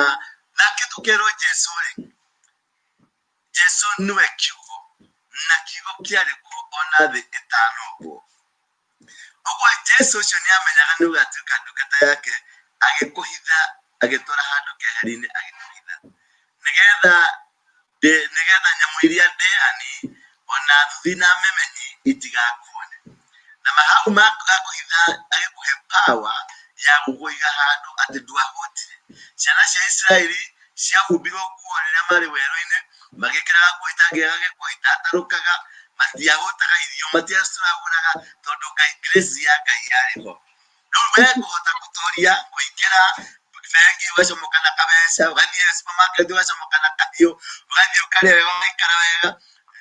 A: Nake tukĩrwo Jesu rĩ, Jesu nĩwe kiugo na kiugo kĩarĩ kuo ona thĩ ĩtanombwo. Ũguo Jesu ũcio nĩ amenyaga nĩ ũgatuĩka ndungata yake, agĩkũhitha, agĩtwara handũ keheri-inĩ, agĩkũhitha nĩgetha nyamũ iria ndĩani ona thuthi na memenyi itigakuone. Na mahau akũhitha, agĩkũhe power ya gũkũiga handũ atĩ ndwahotire. Ciana cia Isiraeli ciahumbirwo nguo rĩrĩa marĩ werũ-inĩ, magĩkĩraga nguo itangĩaga gĩko, itatarũkaga, matiahũtaga irio, matiacagũraga, tondũ Ngai, grace ya Ngai yarĩ ho. Rĩu we kũhota gũtoria kũingĩra bengi ũgacomoka na kabeca, ũgathiĩ supermarket ũgacomoka na kahiũ, ũgathiĩ ũkarĩa wega, ũgaikara wega,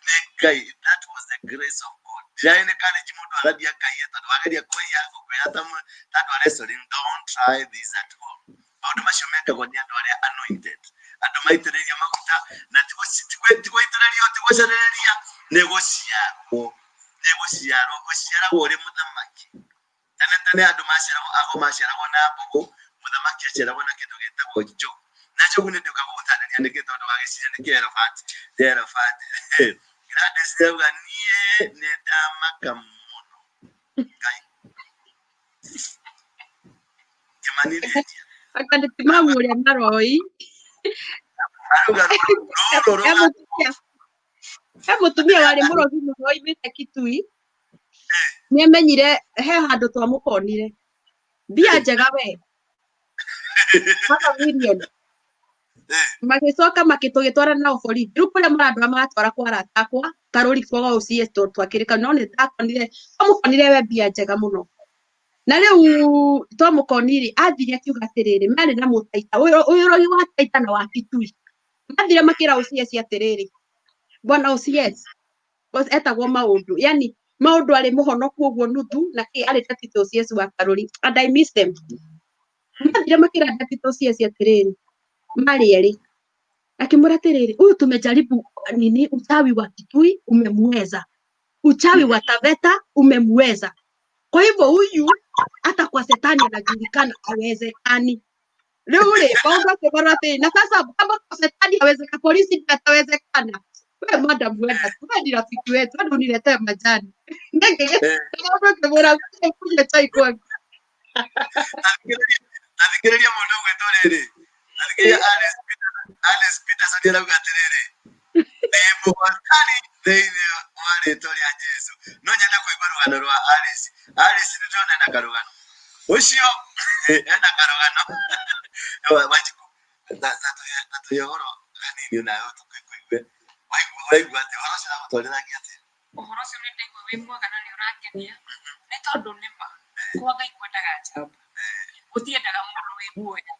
A: nĩ Ngai. That was the grace of God. Ndirarĩ nĩ courage mũndũ agathiĩ akaiya, tondũ wageria kũiya ngũkwĩra ta andũ a wrestling, don't try this at home. Maũndũ macio mekagwo nĩ andũ arĩa anointed, andũ maitĩrĩirio maguta, na ti gũitĩrĩrio, ti gũcarĩrĩria, nĩ gũciarwo, nĩ gũciarwo. Ũciaragwo ũrĩ mũthamaki. Tene tene andũ maciaragwo, ago maciaragwo na mbũgũ, mũthamaki aciaragwo na kĩndũ gĩtagwo njogu. Na njogu nĩ ndĩũka gũgũtarĩria nĩkĩ, tondũ wagĩciria nĩkĩ elephant, nĩ elephant. Gladys auga niĩ nĩ ndamaka mũno. Ngai. Kĩmani Lydia.
C: Anga nĩ ti mamu ũrĩa maroi.
A: Arauga rũrũ
C: He mũtumia warĩ mũrogi mũno oimĩte Kitui. Nĩ amenyire he handũ twamũkonire. Mbia njega we. Half a million. Magĩcoka tũgĩtwara nao borithi. Rĩu kũrĩa marandwara maratwara kwa arata akwa karũri kwa OCS tondũ twakĩrĩ no nĩ ndakonire, twamũkonire we mbia njega mũno. Na rĩu twamũkonire athire akiuga atĩrĩrĩ, marĩ na mũtaita ũyũ ũrogi wa Taita na wa Kitui. Mathire makĩra OCS atĩrĩrĩ, bwana OCS etagwo Maũndũ, yani Maũndũ arĩ mũhonoku ũguo nuthu na kĩ arĩ deputy OCS wa Karũri, and I miss them. Mathire makĩra deputy OCS atĩrĩrĩ, Marĩ erĩ akĩmwĩra atĩrĩrĩ, huyu tumejaribu nini, uchawi wa Kitui umemweza, uchawi wa Taveta umemweza, kwa hivyo huyu hata kwa setani anajulikana, hawezekani. Rĩu rĩ, maũndũ akĩmarwo atĩrĩ, na sasa kama kwa setani hawezeka, polisi ndiye atawezekana. We madam, wenda tu, we ni rafiki wetu, wewe uniletee majani. Maũndũ akĩmwĩra kunywa chai kwangu.
A: Tathikĩrĩria mũndũ ũgwĩtwo rĩrĩ, tathikĩrĩria Alice Alice Peterson arauga atĩrĩrĩ, ndĩ mũhotani thĩinĩ wa rĩtwa rĩa Jesu. No nyende kũigua rũgano rwa Alice. Alice nĩ ndĩrona ena karũgano ũcio, ena karũgano. Wanjikũ, ta tũhe ũhoro hanini onawe tũkũigue. Waigua ũraigua atĩa ũhoro ũcio, ũragũtwarithagia atĩa?
B: Ũhoro ũcio nĩ ndaigua wĩ mwega na nĩ ũrangenia, nĩ tondũ nĩma kwa Ngai kwendaga njamba, gũtiendaga mũndũ wĩ guoya,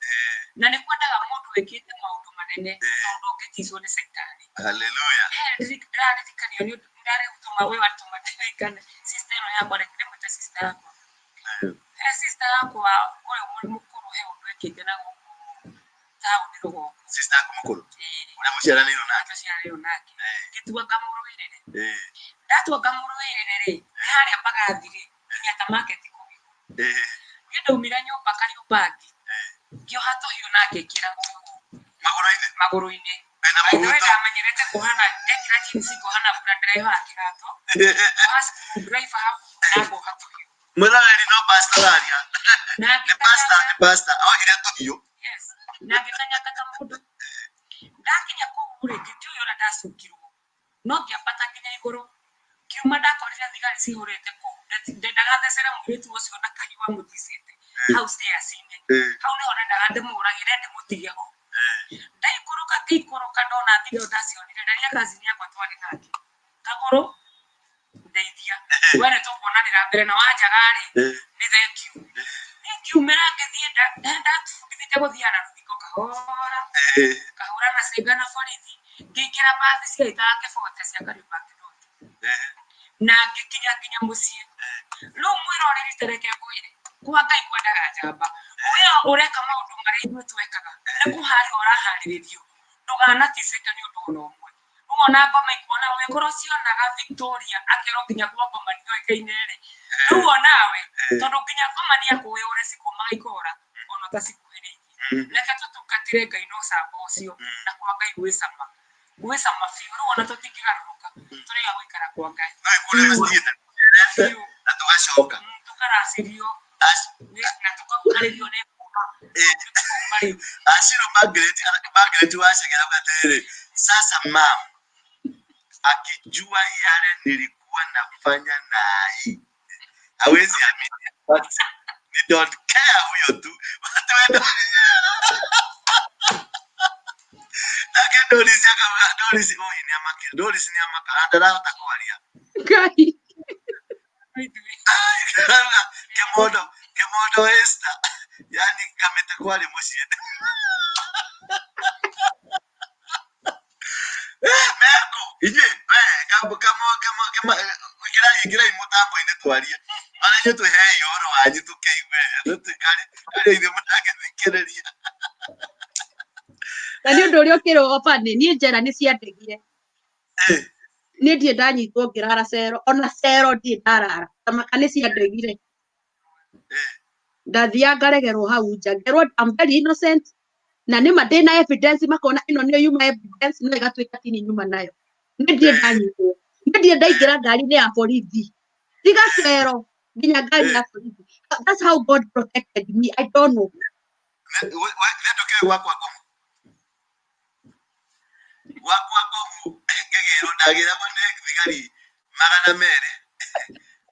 B: na nĩ kwendaga mũndũ wĩkĩte maũndũ manene, tondũ ũngĩticwo nĩ caitani.
A: Haleluya.
B: Ndĩraririkanio nĩ ũndũ ndarĩ gũtũma we watũma ndirikane sister ĩno yakwa, reke ndĩmwĩte sister yakwa. He sister yakwa ũyũ mũkũrũ, he ũndũ ekĩte na gũkũ taũni rũgongo.
A: Sister yaku mũkũrũ ũrĩa mũciaranĩirwo nake?
B: Tũciaranĩirwo nake. Ngĩtua ngamũrũĩrĩre. Ndatua ngamũrũĩrĩre rĩ, nĩ harĩa Mbagathi rĩ, Kenyatta Market kũu igũrũ. Niĩ ndaumire nyũmba Kariũmbangi, ngĩoha tũhiũ na ngĩkĩra
A: magũrũ-inĩ.
B: Magũrũ-inĩ.
A: Wĩna
B: By the way,
A: mũbuto.
B: Ndamenyerete kuoha ndekĩra jeans ngoha na bura, ndĩrehoga kĩratũ, ngoha screwdriver hau na ngoha tũhiũ.
A: Mwĩroreri, no pastor aria.
B: Na
A: nĩ pastor, nĩ pastor oigire tũhiũ.
B: Yes, na ngĩkanyanga ta mũndũ. Ndakinya kũu rĩ, ngĩtiũĩ ũrĩa ndacukirwo, no ngĩambata nginya igũrũ, ngiuma ndakorire thigari cihũrĩte kũu. Ndendaga thecere mũirĩtu ũcio na kahiũ amũticĩte hau stairs-inĩ. Hau nĩho ndendaga ndĩmũragĩre, ndĩmũtige ho. Ndaikũrũka, ngĩikũrũka, ndona thigari, ndacionire, ndaria cousin yakwa twarĩ nake, kagũrũ ndeithia, we nĩ tũkuonanĩra mbere na wanjaga rĩ. Nĩ thank you. Ngiumĩra ngĩthiĩ, ndatubundithĩte gũthiaga na rũthingo kahora kahora na cenga na borithi, ngĩingĩra bathi ciaitaga kĩbote cia Kariũmbangi Road na ngĩkinya nginya mũciĩ. Rĩu mwĩroreri, tereke ngwĩre, kwa Ngai kwendaga njamba. We ũreka maũndũ marĩa ithuĩ twekaga, nĩ kũharĩra ũraharĩrĩrio, ndũganaticĩke nĩ ũndũ ona ũmwe. Rĩu ona ngoma ikuona ũgĩkorwo cionaga Victoria akĩrwo nginya kwa ngoma nĩoĩkaine rĩ, rĩu onawe tondũ nginya ngoma nĩ akũĩ ũrĩa cikũmaga ikora ona ũtacikuhĩrĩirie. Reke tũtungatĩre Ngai na ũcamba ũcio, na kwa Ngai gwĩ cama, gwĩ cama biũ. Rĩu ona tũtingĩgarũrũka, tũrĩga gũikara kwa Ngai.
A: No ikundi tũthiĩte
B: biũ
A: na tũgacoka.
B: Tũkaracĩrio na tũkagukarĩrio nĩ ngoma. Tũkauma rĩu.
A: Ashiro Margaret, Margaret Wachege arauga atĩrĩrĩ, sasa mam akijua yale nilikuwa nafanya na hii hawezi amini, but ni don't care huyo tu. Watu wendo nake Doris akauga, Doris oi ni amake, Doris ni amaka ndarahota kwaria.
C: Ngai.
A: Arauga kimondo kimondo Esther, yani kamĩtĩ kwarĩ mũciĩ. Meko inyuĩ we kamo kamo kamo kamo, ingĩrai ingĩrai mũtambo-inĩ twarie, ona inyuĩ twĩhei ũhoro wanyu tũkĩigue, tũtikari karĩ ithuĩ mũtangĩthikĩrĩria.
C: Na nĩ ũndũ ũrĩa ũkĩrwo bani, niĩ njera nĩ ciandegire. Niĩ ndirĩ ndanyitwo ngĩrara cero, ona cero ndirĩ ndarara, tamaka nĩ ciandegire. Ndathiaga ngaregerwo hau nja, ngerwo I'm very innocent, na nĩma ndĩna evidence, makona ĩno nĩyo yuma evidence, no ĩgatuĩka ti niĩ nyuma nayo. Niĩ ndirĩ ndanyitwo, niĩ ndirĩ ndaingĩra ngari-inĩ ya borithi, tiga cero, nginya ngari ya borithi. That's how God protected me. I don't know.
A: Nĩ ndũkĩũĩ gwakwa ngomu, gwakwa ngomu ngĩgĩrwo, ndagĩragwo nĩ thigari 200,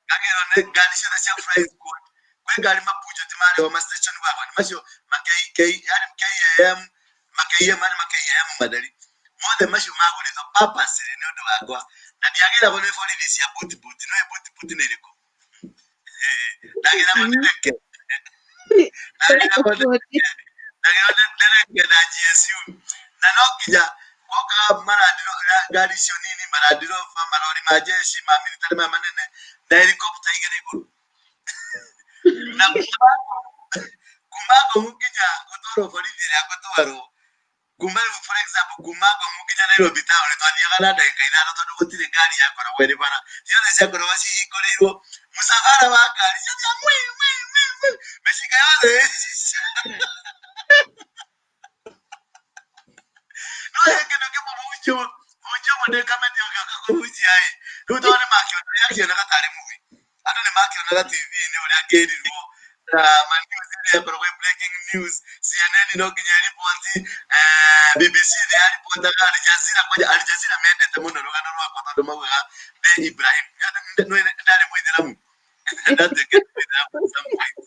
A: ngagĩrwo nĩ ngari ciothe cia flying squad. Kwĩ ngari mapunjo ti marĩho ma station wagon macio ma K yani KAM, ma KM, yani ma KM matheri mothe macio magũrĩtwo purposely nĩ ũndũ wakwa, na ndiagĩragwo nĩ borithi cia buti buti. No buti buti nĩ ĩrĩkũ? Ndagĩragwo nĩ ndeke, ndagĩragwo ndagĩragwo nĩ ndeke na GSU, na no nginya wokaga marandiro, ngari icio nini, marandirova, marori ma jeshi ma military maya manene na helicopter igĩrĩ igũrũ, na kuma ngomu nginya gũtwarwo borithi ĩrĩa ngũtwarwo. Kuma rĩu, for example, kuma Ngomu nginya Nairobi town twathiaga na ndagĩka 5 tondũ gũtirĩ ngari yakoragwo ĩrĩ bara, ciothe ciakoragwo cihingũrĩirwo mũcabara wa ngari ciothe, mwi mwi mwi mwi, mĩcinga yothe. No he kĩndũ kĩmwe, mũhunjia mũhunjia ũmwe ndĩ Kamiti ũgĩũka kũhunjia ĩ, rĩu tondũ nĩ makĩona akĩonaga tarĩ movie, andũ nĩ makĩonaga TV-inĩ ũrĩa ngĩrirwo na ma news ĩrĩa ĩkoragwo ĩ breaking news, CNN no nginya ĩriboti, BBC nĩ yaribotaga, Al Jazeera. Kwanja Al Jazeera mendete mũno rũgano rwakwa tondũ maugaga ndĩ Ibrahim, ndarĩ mũithĩramu, ndatuĩkĩte mũithĩramu at some point.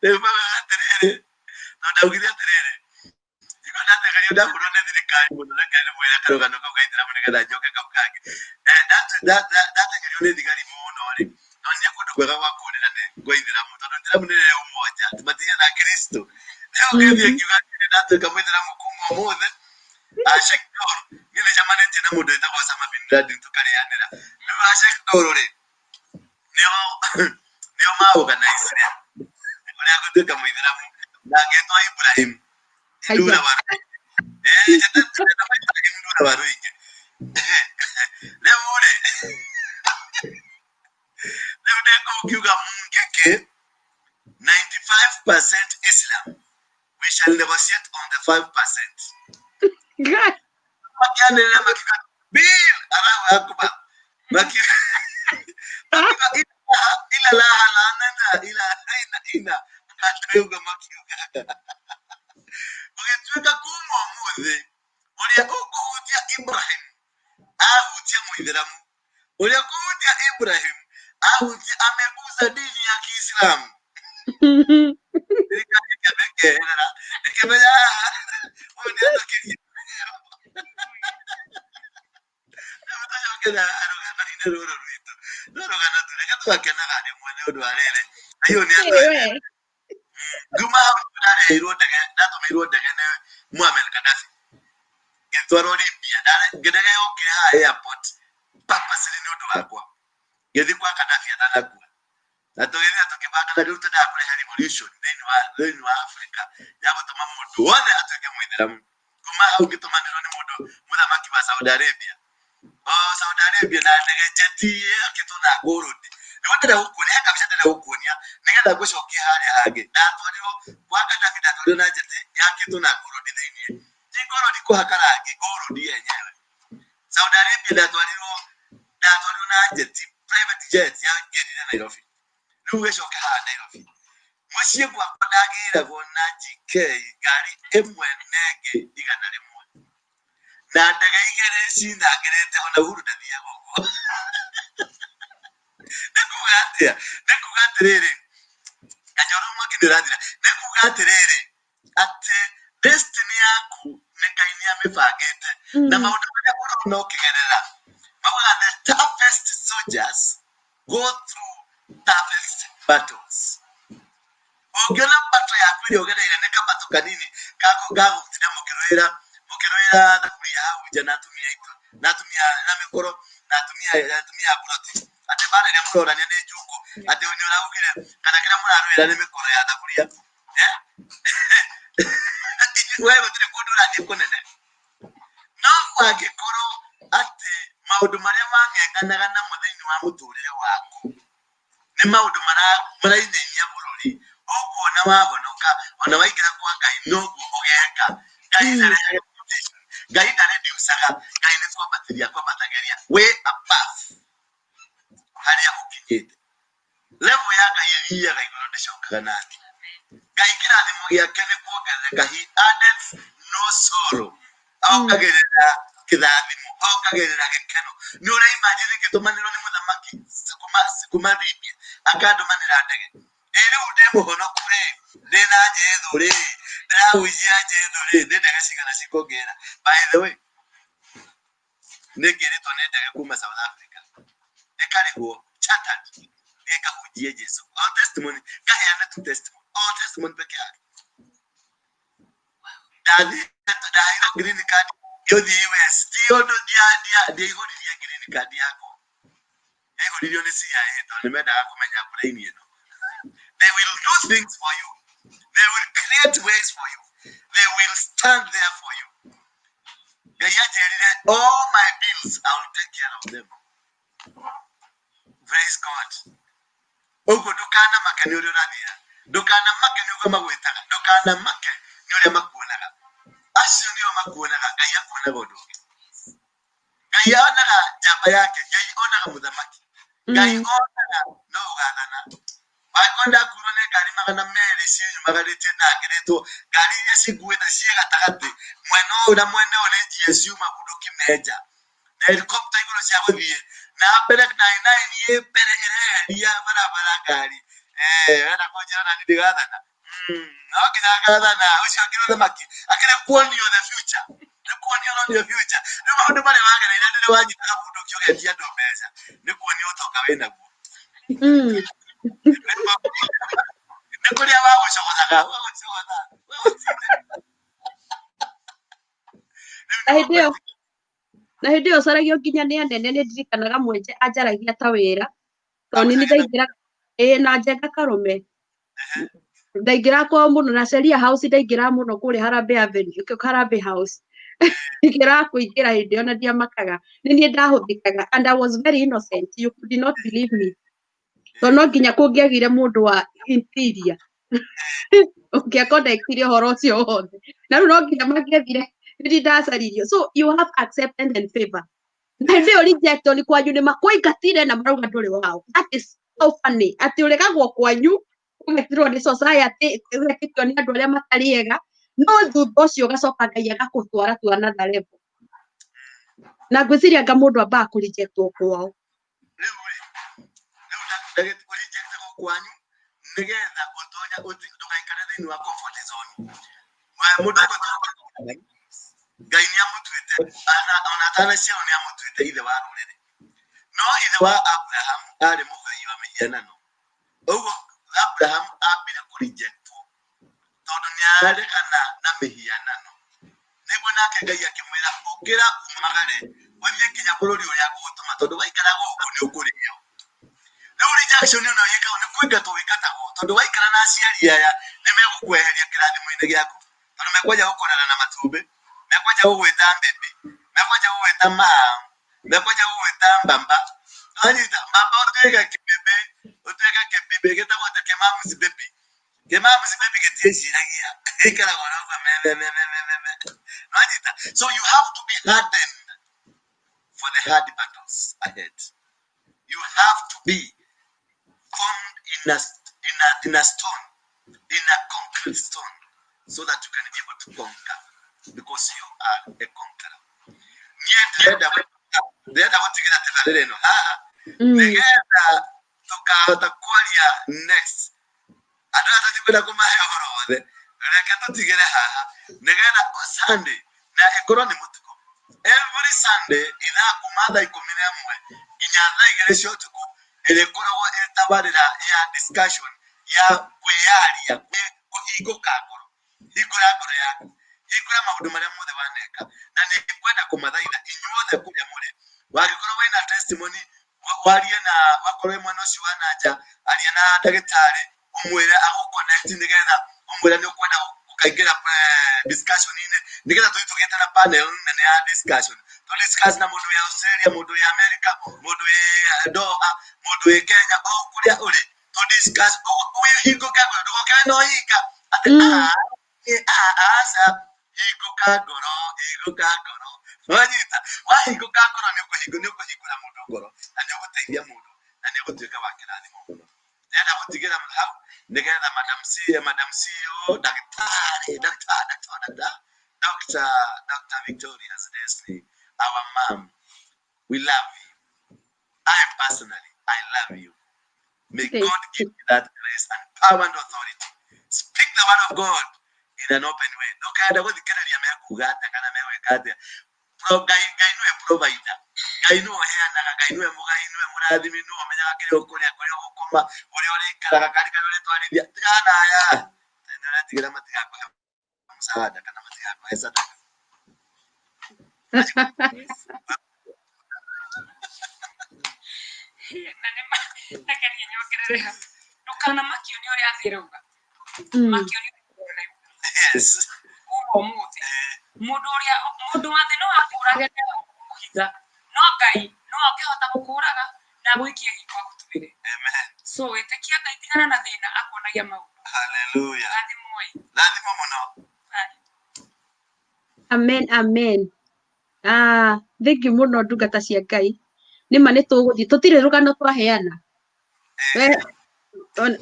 A: Rĩu maugaga atĩrĩrĩ, tondũ ndaugire atĩrĩrĩ, nĩguo ndategerio ndahũrwo nĩ thirikari mũno. Reke ndĩmwĩre karũgano kau ga ithĩramu nĩgetha njoke kau kangĩ. Ndatengerio nĩ thigari mũno rĩ, nonire kũndũ kwega gwa kũrĩra nĩ kwa ithĩramu, tondũ ithĩramu nĩ rĩrĩ ũmoja, matigana Kristo. Rĩu ngĩthiĩ ngiuga atĩrĩ, ndatuĩka mũithĩramu kuma ũmũthĩ. Sheikh Doro, niĩ nĩnjamanĩtie na mũndũ wĩtagwo Osama bin Laden tũkarĩanĩra. Rĩu Sheikh Doro rĩ, nĩo nĩo maorganizire ũrĩa ngũtuĩka mũithĩramu na ngĩtwo Ibrahim Ndura wa Ibrahim Ndura wa Rũingĩ. Rĩu rĩ, rĩu ndĩ kũu ngiuga mungĩkĩ 95% Islam, we shall negotiate on the 5%. Makianĩrĩra makiuga Bill Allahu Akbar, makiuga ila ila la halanana ila ina ina andũ makiugaga gũgĩtuĩka kuma ũmũthĩ ũrĩa ũkũhutia Ibrahim ahutia mũithĩramu, ũrĩa ũkũhutia Ibrahim ahutia, ameguza dini ya Kiislamu. Thirikari ĩkĩmekeherera ĩkĩmenya ũyũ nĩ atũkirie. Rĩu tũcoke rũgano-inĩ rũrũ rwitũ, no rũgano tu, reke tũgakenaga rĩmwe nĩ ũndũ wa rĩrĩ hiyo nĩ andũ.
C: We.
A: Nguma hau ndarĩhĩirwo ndege, ndatũmĩirwo ndege nĩ Muammar Gaddafi ngĩtwarwo Libya. Ndege yokire haha airport purposely nĩ ũndũ wakwa, ngĩthiĩ kwa Gaddafi atanakua na tũgĩthiĩ tũkĩbanga, na rĩu twendaga kũrehe revolution thĩinĩ wa Africa ya gũtũma mũndũ wothe atuĩke mũithĩramu. Kuma hau ngĩtũmanĩrwo nĩ mũndũ mũthamaki wa Saudi Arabia, oh, Saudi Arabia, na ndege jet yakĩtwo na gold. Nĩguo ndĩrenda gũkuonia, he kabica ndĩrenda gũkuonia nĩgetha ngũcokie harĩa hangĩ. Ndatwarirwo kwa Gaddafi, ndatwarirwo na jet yakĩtwo na gold thĩinĩ, ti gold kũhaka rangi, gold yenyewe. Saudi Arabia ndatwarirwo na jet, private jet yangĩrire Nairobi. Rĩu gĩcoke haha Nairobi mũciĩ gwakwa ndagĩragwo na GK ngari ĩmwe nenge 100 na ndege igĩrĩ cinangĩrĩte, ona Uhuru ndathiaga ũguo. Nĩ kuga atĩa? Nĩ kuga atĩrĩrĩ, Kajoro mwaki nĩ ũrathira. Nĩ kuga atĩrĩrĩ, atĩ destiny yaku nĩ Ngai nĩ amĩbangĩte na maũndũ marĩa ũrona ũkĩgerera, maugaga the toughest soldiers go through toughest battles. Ũngĩona battle yaku ĩrĩa ũgereire nĩ kabatũ kanini gagũtinda mũkĩrũĩra thaburia hau nja na atumia aitũ na atumia na mĩkoro na atumia a buroti, atĩ mbara ĩrĩa mũronania nĩ njũngũ, atĩ nĩ ũraugire kana kĩrĩa mũrarũĩra nĩ mĩkoro ya thaburia. Eh? We gũtirĩ kũndũ ũrathiĩ kũnene, no angĩkorwo atĩ maũndũ marĩa wang'eng'anaga namo thĩinĩ wa mũtũrĩre waku nĩ maũndũ marainainia bũrũri, ũkuona wahonoka ona waingĩra kwa Ngai noguo ũgeka. Ngai ndarehaga limitation. Ngai ndareducaga. Ngai nĩ kwambatĩria kwambatagĩria way above harĩa ũkinyĩte. Level ya Ngai ĩthiaga igũrũ, ndĩcokaga na thĩ. Ngai kĩrathimo gĩake nĩ kuongerereka. He added no sorrow, ongagĩrĩra kĩrathimo, ongagĩrĩra gĩkeno. Nĩ ũraimagine ngĩtũmanĩrwo nĩ mũthamaki kuma Libya, akandũmanĩra ndege ĩ, rĩu ndĩ mũhonoku rĩ, ndĩ na Jesũ rĩ, ndĩrahunjia Jesũ rĩ, nĩ ndege cigana cikũngĩra? By the way, nĩ ngĩrĩtwo nĩ ndege kuma South Africa ĩkarĩhwo chartered thiĩ ngahunjie Jesũ. All testimony ngaheana tu, testimony, all testimony peke yake. Ndathiĩ ndaheirwo green card ngĩthiĩ US, ti ũndũ ndiaihũririe green card yakwa, yaihũririo nĩ CIA tondũ nĩ mendaga kũmenya brain ĩno. They will do things for you, they will create ways for you. They will stand there for you. Ngai anjĩrire, all my bills, I will take care of them. Praise God. Ũguo ndũkanamake nĩ ũrĩa ũrathiĩ, ndũkanamake nĩ ũguo magwĩtaga, ndũkanamake nĩ ũrĩa makuonaga. Acio nĩo makuonaga, Ngai akuonaga ũndũ ũngĩ. Ngai onaga njamba yake, Ngai onaga mũthamaki, Ngai onaga no ũgathana. Wangĩkorwo ndakuirwo nĩ ngari 200 ciĩnyumagarĩtie na ngĩrĩtwo, ngari iria cikuĩte ciĩ gatagatĩ, mwena ũyũ na mwena ũyũ nĩ njia ciuma bunduki menja, na helicopter igũrũ cia gũthiĩ na mbere, 99 ĩ mbere ĩreheria barabara ngari. Wenda kũnjĩra na niĩ ndigathana? No nginya ngathana. Ũcio akĩrĩ ũthamaki, akĩrĩ kuonio the future, nĩ kuonio ũronio future. Rĩu maũndũ marĩa wagereire rĩrĩa wanyitaga bunduki ũgetia andũ mbeca, nĩ kuonio ũtonga wĩnaguo. Nĩ kũrĩa wagũcogothaga, wagũcogotha.
C: Na hĩndĩ ĩyo ũcaragio nginya nĩ anene. Nĩ ndirikanaga mwenje anjaragia ta wĩra tondũ nĩ ndaingĩra ĩĩ na Njenga Karũme, ndaingĩra kwao mũno na Sheria House, ndaingĩra mũno kũrĩa Harambee Avenue, Harambee House ingĩra kũingĩra hĩndĩ ĩyo na ndiamakaga, nĩ niĩ ndahũthĩkaga, and I was very innocent. You could not believe me, tondũ no nginya kũngĩagire mũndũ wa interior ũngĩakonectire ũhoro ũcio wothe, na rĩu no nginya mangĩethire nĩ ndacaririo. So you have acceptance and favor. Na hĩndĩ ĩyo rejection kwanyu nĩ makũingatire na marauga ndũrĩ wao. That is so funny, atĩ ũregagwo kwanyu, ũgetirwo nĩ society, ũgetĩkio nĩ andũ arĩa matarĩ ega, no thutha ũcio ũgacoka Ngai agakũtwara to another level. Na ngwĩciria anga mũndũ ambaga kũrejectwo kwao.
A: Rĩu rĩ, rĩu kũrejectwo kwanyu nĩgetha ũtonya ndũgaikare thĩinĩ wa comfort zone. Mũndũ ũgũtua Ngai nĩ amũtuĩte, ona atanaciarwo nĩ amũtuĩte ithe wa rũrĩrĩ, no ithe wa Abraham arĩ mũhoi wa mĩhianano. Ũguo Abraham ambire kũrejectwo tondũ nĩ aregana na mĩhianano, nĩguo nake Ngai akĩmwĩra, ũkĩra umagare ũthiĩ nginya bũrũri ũrĩa ngũgũtũma, tondũ waikara gũkũ nĩ ũkũrĩo. Rĩu rejection ĩno ĩkagwo nĩ kũingatwo wĩingatagwo, tondũ waikara na aciari aya nĩ megũkweheria kĩrathimo-inĩ gĩaku, tondũ mekwanja gũkũrera na matumbĩ, mekwanja gũgwĩta mbĩmbĩ, mekwanja gũgwĩta mam, mekwanja gũgwĩta mbamba. Wanyita mbamba, ũtuĩke kĩmbĩmbĩ, ũtuĩke kĩmbĩmbĩ gĩtagwo atĩ kĩmamusi baby. Kĩmamusi baby gĩtiĩciragia, gĩikaraga oro ũguo me me me me me me me. Wanyita? So you have to be hardened for the hard battles ahead. You have to be formed in a stone, in a concrete stone, so that you can be able to conquer, because you are a conqueror. Niĩ ndĩrenda gũtigĩra tabarĩra ĩno haha nĩgetha tũkahota kwaria next. Andũ aya tũtikwenda kũmahe ũhoro wothe, reke tũtigĩre haha nĩgetha Sunday na ĩkorwo nĩ mũtugo, every Sunday ithaa kuma thaa 11 nginya thaa 2 cia ũtukũ ĩrĩkoragwo ĩ tabarĩra ya discussion, ya kwĩyaria, kũhingũka ngoro. Hingũra ngoro yaku, hingũra maũndũ marĩa mothe waneka, na nĩ ngwenda kũmathaitha inyuothe kũrĩa mũrĩ, wangĩkorwo wĩna testimony, warie na wakorwo wĩ mwena ũcio wa nanja, aria na ndagĩtarĩ, ũmwĩre agũconnect, nĩgetha ũmwĩre nĩ ũkwenda gũkaingĩra discussion-inĩ, nĩgetha tũthiĩ tũgĩte na panel nene ya discussion, tũ discuss na mũndũ wĩ Australia, mũndũ wĩ America, mũndũ wĩ Doha, mũndũ wĩ Kenya, o kũrĩa ũrĩ, tũ discuss. Wĩhingũke ngoro, ndũgoke wĩna ũhinga atĩ "Ah, ah, aca." Hingũka ngoro, hingũka ngoro. Wanyita? Wahingũka ngoro, nĩ ũkũhingũra mũndũ ngoro, na nĩ ũgũteithia mũndũ, na nĩ ũgũtuĩka wa kĩrathimo mũno. Ndĩrenda gũtigĩra hau nĩgetha Madam C, Madam CEO, ndagĩtarĩ, Dr. Dr. Dr. Dr. Dr. Victoria Leslie, our mom, we love you. I personally, I love you. May
C: Thank
A: God give you that grace and power and authority. Speak the word of God in an open way. Ndũkenda gũthikĩrĩria mekuga atĩa kana megwĩka atĩa. Ngai, Ngai nĩwe provider. Ngai nĩwe ũheanaga, Ngai nĩwe mũgai, nĩwe mũrathimi, nĩwe ũmenyaga kĩrĩa ũkũrĩa, kũrĩa ũgũkoma, ũrĩa ũrĩikaraga, kari karĩa ũrĩtwarithia. Tigana na aya. Nĩ ũretigĩra matigakũhe msaada kana matigakũhe sadaka.
B: Na nĩ reke niĩ nyongerere hau, ndũkanamakio nĩ ũrĩa thĩ ĩrauga, makio nĩ ũrĩa ĩrauga. Uma. Ũragete kũhitha. No Ngai no angĩhota gũkũraga na agũikie gĩko agũtuĩre.
A: Amen.
B: So ĩtĩkia Ngai, tigana na thĩna akuonagia maũndũ.
A: Hallelujah.
B: Rathimwo-ĩ.
A: Rathimo mũno.
C: Amen, amen. Ah, thank you mũno ndungata cia Ngai. Nĩma nĩ tũgũthiĩ, tũtirĩ rũgano twaheana. We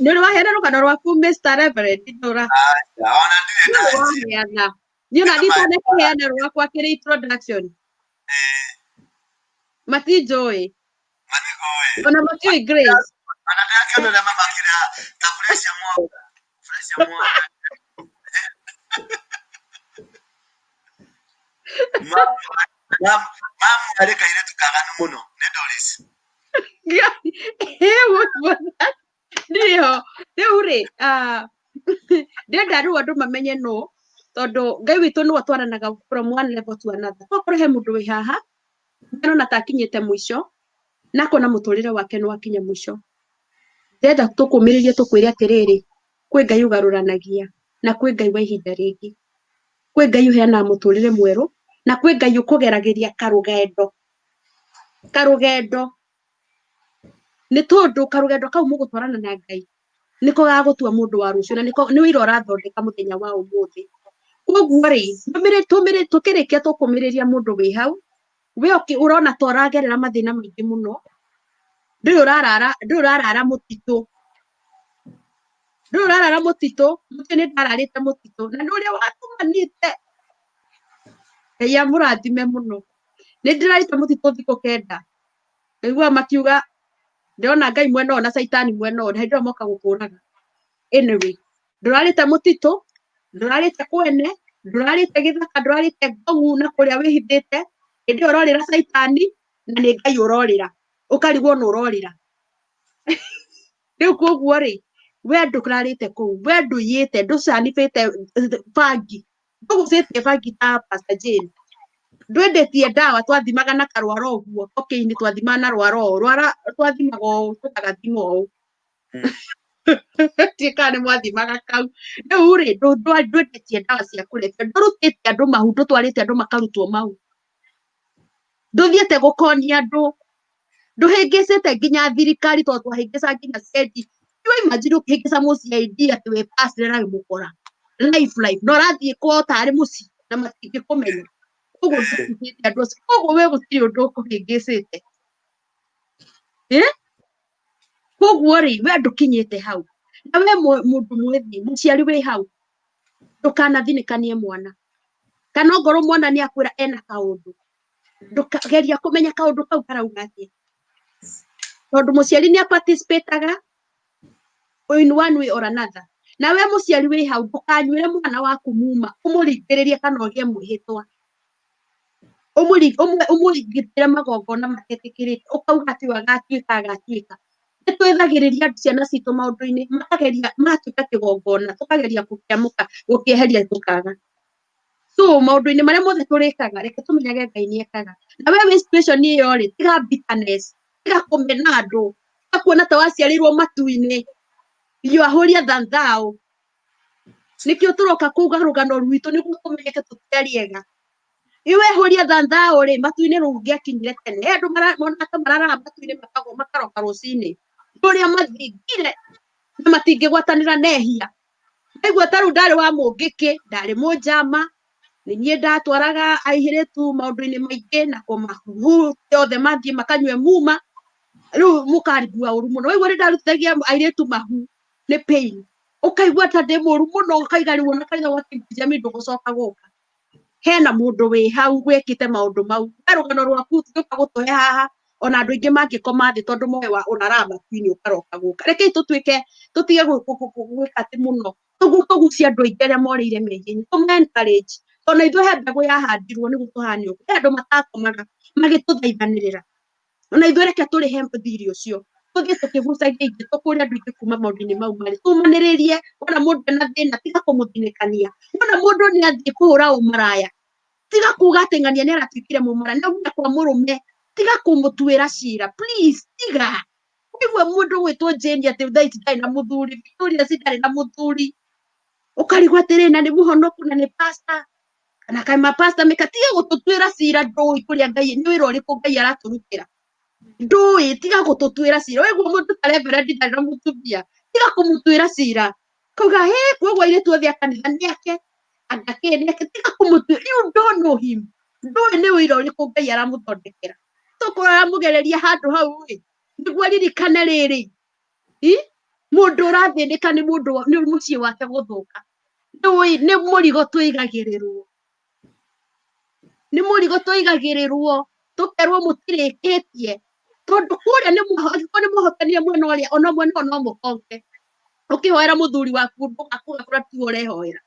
C: nĩ ũrĩ waheana rũgano rwaku Mr. Reverend ndũra.
A: Ona ndirĩ
C: Nĩ ũrĩ
A: ndanjia.
C: waheana. Niĩ ona nditanakĩheana rwakwa kĩrĩ introduction. Matinjũĩ.
A: Matikũĩ.
C: Ona matiũĩ Grace.
A: Ona ndĩrakĩona ũrĩa mamakĩra ta pressure mwanga. Pressure mwanga. Mamu arĩ kairĩtu kaganu mũno nĩ Doris.
C: Ndirĩ ho. Rĩu rĩ, ah, ndĩrenda rĩu andũ mamenye nũ, tondũ Ngai witũ nĩwe twaranaga from one level to another. Tokorwo he mũndũ wĩ haha, arona ta akinyĩte mũico, na akona mũtũrĩre wake nĩ wakinya mũico. Ndĩrenda tũkũmĩrĩrie tũkwĩre atĩrĩrĩ, kwĩ Ngai ũgarũranagia, na kwĩ Ngai wa ihinda rĩngĩ. Kwĩ Ngai ũheanaga mũtũrĩre mwerũ, na kwĩ Ngai ũkũgeragĩria karũgendo. Karũgendo. Nĩ tondũ karũgendo kau mũgũtwarana na Ngai, nĩko gagũtua mũndũ wa rũciũ, na nĩko nĩ wĩra ũrathondeka mũthenya wa ũmũthĩ. Koguo rĩ, tũkĩrĩkia tũkũmĩrĩria mũndũ wĩ hau, we ũrona ta ũragerera mathĩna maingĩ mũno, ndũrĩ ũrarara, ndũrĩ ũrarara mũtitũ. Ndũrĩ ũrarara mũtitũ, mũtĩ nĩ ndararĩte mũtitũ, na nĩ ũrĩa watũmanĩte. Ngai amũrathime mũno. Nĩ ndĩrarĩte mũtitũ thikũ 9. Ndaiguaga makiuga, ndĩrona Ngai mwena ũyũ na Caitani mwena ũyũ, na hĩndĩ ĩyo moka gũkũraga. Anyway, ndũrarĩte mũtitũ, ndũrarĩte kwene, ndũrarĩte gĩthaka, ndũrarĩte ngong'u na kũrĩa wĩhithĩte, hĩndĩ ĩyo ũrorĩra Caitani, na nĩ Ngai ũrorĩra. Ũkarigwo nũ ũrorĩra. Rĩu koguo rĩ, we ndũrarĩte kũu, we ndũiyĩte, ndũcanibĩte bangi, ndũgucĩtie bangi ta Pastor Jane. Ndwendetie ndawa, twathimaga na karwara ũguo, cocaine twathimaga na rwara ũũ, rwara twathimaga ũũ, tũkagathima ũũ. Ndiũĩ kana nĩ mwathimaga kau. Rĩu rĩ, ndwendetie ndawa cia kũrebia, ndũrutĩte andũ mahu, ndũtwarĩte andũ makarutwo mahu. Ndũthiĩte gũkonia andũ, ndũhĩngĩcĩte nginya thirikari, tondũ twahĩngĩca nginya CID. You imagine ũkĩhĩngĩca mũ CID atĩ wĩ pastor na wĩ mũkora. Life, life. Na ũrathiĩ kwao tarĩ mũciĩ na matingĩkũmenya. Koguo ndũhĩngĩcĩte andũ acio. Koguo we gũtirĩ ũndũ ũkũhĩngĩcĩte. Koguo rĩ, we ndũkinyĩte hau. Na we mũndũ mwĩthĩ, mũciari wĩ hau, ndũkanathinĩkanie mwana. Kana ongorwo mwana nĩ akwĩra ena kaũndũ, ndũkageria kũmenya kaũndũ kau karauga atĩa. Tondũ mũciari nĩ aparticipataga in one way or another. Na we mũciari wĩ hau, ndũkanyuĩre mwana waku muma, ũmũringĩrĩrie kana ũgĩe mwĩhĩtwa. Ũmũringĩrĩrie magongona matetĩkĩrĩte, ũkauga atĩ ũyũ agatuĩka, agatuĩka. Nĩ twĩthagĩrĩria ciana citũ maũndũ-inĩ, makageria, magatuĩka kĩgongona, tũkageria gũkĩamũka, gũkĩeheria tũkaga. So maũndũ-inĩ marĩa mothe tũrĩkaga, reke tũmenyage Ngai nĩ ekaga. Na we wĩ situation ĩyo rĩ, tiga bitterness, tiga kũmena andũ, tiga kuona ta waciarĩirwo matu-inĩ. You are holier than thou. Nĩkĩo tũroka kuuga rũgano rwitũ nĩguo tũmenyeke tũtiarĩ ega. Iwe holier than thou rĩ, matu-inĩ rĩu ũngĩakinyire tene. He andũ monaga ta mararaga matu-inĩ makagwa makaroka rũcinĩ. Ũrĩa mathingire na matingĩgwatanĩra na ehia. Ndaigua ta rĩu ndarĩ wa mũngĩkĩ, ndarĩ mũnjama, nĩ niĩ ndatwaraga airĩtu maũndũ-inĩ maingĩ na kũmahu othe mathiĩ makanyue muma. Rĩu mũkarigua ũru mũno. Waigua nĩ ndarutithagia airĩtu mahu nĩ pain. Ũkaigua ta ndĩ mũru mũno, ũkaiga rĩu ona kanitha gwa Benjamin ndũgũcoka gũka. Hena mũndũ wĩ hau wĩkĩte maũndũ mau. We rũgano rwaku tũngĩũka gũtũhe haha, ona andũ aingĩ mangĩkoma thĩ tondũ moĩ wa ũraraga matu-inĩ ũkaroka gũka. Rekei tũtuĩke, tũtige gwĩka atĩ mũno. Tũguo tũgucie andũ aingĩ arĩa morĩire mehia-inĩ, tũma encourage. Tondũ ithuĩ he mbegũ yahandirwo nĩguo tũhane ũguo. He andũ matakomaga magĩtũthaithanĩrĩra. Ona ithuĩ reke tũrĩhe thirĩ ũcio. Tũthiĩ tũkĩgucagia aingĩ, tũkũre andũ aingĩ kuma maũndũ-inĩ mau marĩ. Tũmanĩrĩrie, wona mũndũ ena thĩna, tiga kũmũthinĩkania. Wona mũndũ nĩ athiĩ kũhũra ũmaraya, tiga kuga atĩ ng'ania nĩ aratuĩkire mũmaraya, nĩ aumire kwa mũrũme, tiga kũmũtuĩra cira, please, tiga. Waigua mũndũ gwĩtwo Jane atĩ thaa ici ndarĩ na mũthuri, Victoria ci ndarĩ na mũthuri, ũkarigwo atĩrĩ, na nĩ mũhonoku na nĩ pastor. Kana kaĩ mapasta mĩka, tiga gũtũtuĩra cira, ndũĩ kũrĩa Ngai nĩ wĩra ũrĩkũ Ngai aratũrutĩra, ndũĩ, tiga gũtũtuĩra cira. Waigua mũndũ ta reverend ndarĩ na mũtumia, tiga kũmũtuĩra cira, kauga he koguo airĩtu othe a kanitha nĩ ake, anga kĩ nĩ ake, tiga kũmũtuĩra. You don't know him, ndũĩ nĩ wĩra ũrĩkũ Ngai aramũthondekera, tokorwo aramũgereria handũ hau ĩ nĩguo aririkane rĩrĩ i mũndũ ũrathĩnĩka nĩ mũndũ nĩ mũciĩ wake gũthũka. Nĩũĩ nĩ mũrigo tũigagĩrĩrwo, nĩ mũrigo tũigagĩrĩrwo, tũkerwo mũtirĩkĩtie, tondũ kũrĩa nĩ angĩkorwo nĩ mwahotanire mwena ũrĩa, ona mwena ũyũ no mũkonke ũkĩhoera mũthuri waku, ndũgakũga tiwe ũrehoera.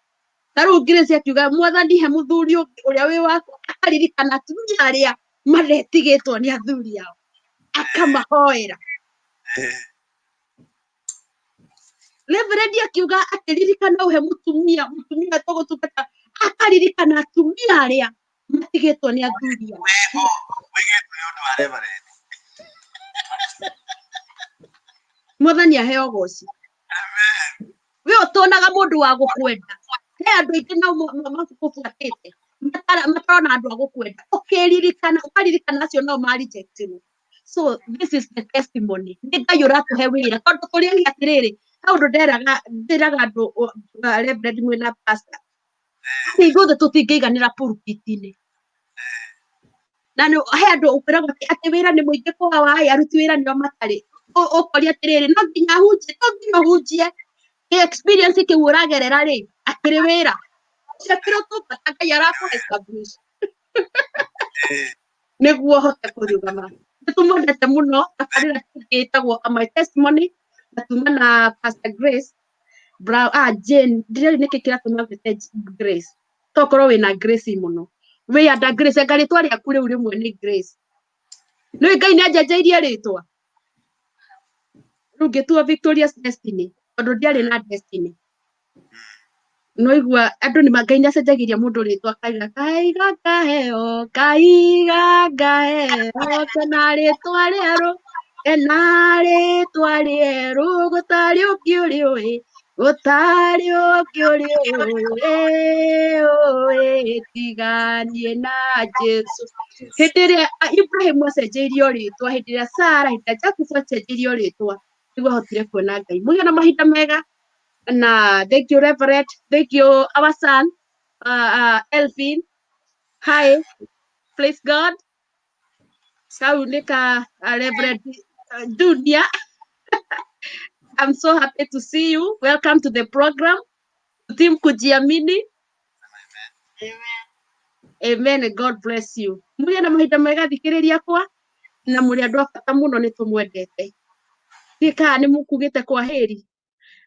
C: Ta rĩu Grace akiuga, Mwathani, he mũthuri ũngĩ ũrĩa wĩ wakwa, akaririkana atumia arĩa maretigĩtwo nĩ athuri ao, akamahoera. Reverend akiuga akĩririkana ũhe mũtumia, mũtumia tũgũtungata, akaririkana atumia arĩa matigĩtwo nĩ athuri ao.
A: Wĩho wĩgĩtwo nĩ ũndũ wa reverend.
C: Mwathani aheo goci. We ũtonaga mũndũ wa gũkwenda, he andũ aingĩ nao makũbuatĩte matarona andũ a gũkwenda, ũkĩririkana, ũkaririkana acio nao ma rejectirwo. So this is the testimony, nĩ Ngai ũratũhe wĩra, tondũ tũrĩ atĩrĩrĩ, he ũndũ nderaga ndĩraga andũ, reverend mwĩna pastor, atĩ ithuothe tũtingĩiganĩra pulpit-inĩ, na nĩ he andũ ũkwĩragwo atĩ wĩra nĩ mũingĩ kwa waĩ, aruti wĩra nĩo matarĩ. Ũkoria atĩrĩrĩ, no nginya hunjie? To nginya ũhunjie. Kĩ experience kĩu ũragerera rĩ, akĩrĩ wĩra ũcio, akĩrĩ ũtungata Ngai arakũ establish nĩguo ũhote kũrũgama. Nĩ tũmwendete mũno. Tabarĩra ĩngĩ ĩtagwo My Testimony na tuma na Pastor Grace Brown, ah, Jane, ndirĩ nĩkĩ kĩratũma ngwĩte Grace, tokorwo wĩna Grace mũno, wĩ anda Grace, anga rĩtwa rĩaku rĩu rĩmwe nĩ Grace. Nĩ Ngai nĩ anjenjeirie rĩtwa rĩu ngĩtuo Victorious Destiny, tondũ ndiarĩ na destiny. No igua andũ nĩ Ngai nĩ acenjagĩria mũndũ rĩtwa, kaiga kaiga kaheo, kaiga ngaheo kena rĩtwa rĩerũ, kena rĩtwa rĩerũ, gũtarĩ ũngĩ ũrĩ ũĩ, gũtarĩ ũngĩ ũrĩ ũĩ, tiga niĩ na Jesu. Hĩndĩ ĩrĩa Ibrahim acenjeirio rĩtwa, hĩndĩ ĩrĩa Sara, hĩndĩ ĩrĩa Jacob acenjeirio rĩtwa, nĩguo ahotire kuona Ngai. Mũgĩe na mahinda mega, na thank you Reverend, thank you our son, Elvin. Hi, praise God. Kau nĩ ka Reverend Junior. I'm so happy to see you. Welcome to the program, Team Kujiamini. Amen. God bless you. Mũgĩe na mahinda mega, thikĩrĩria akwa, na mũrĩ andũ a bata mũno, nĩ tũmwendete. Ndiũĩ nĩ mũkugĩte kwa heri.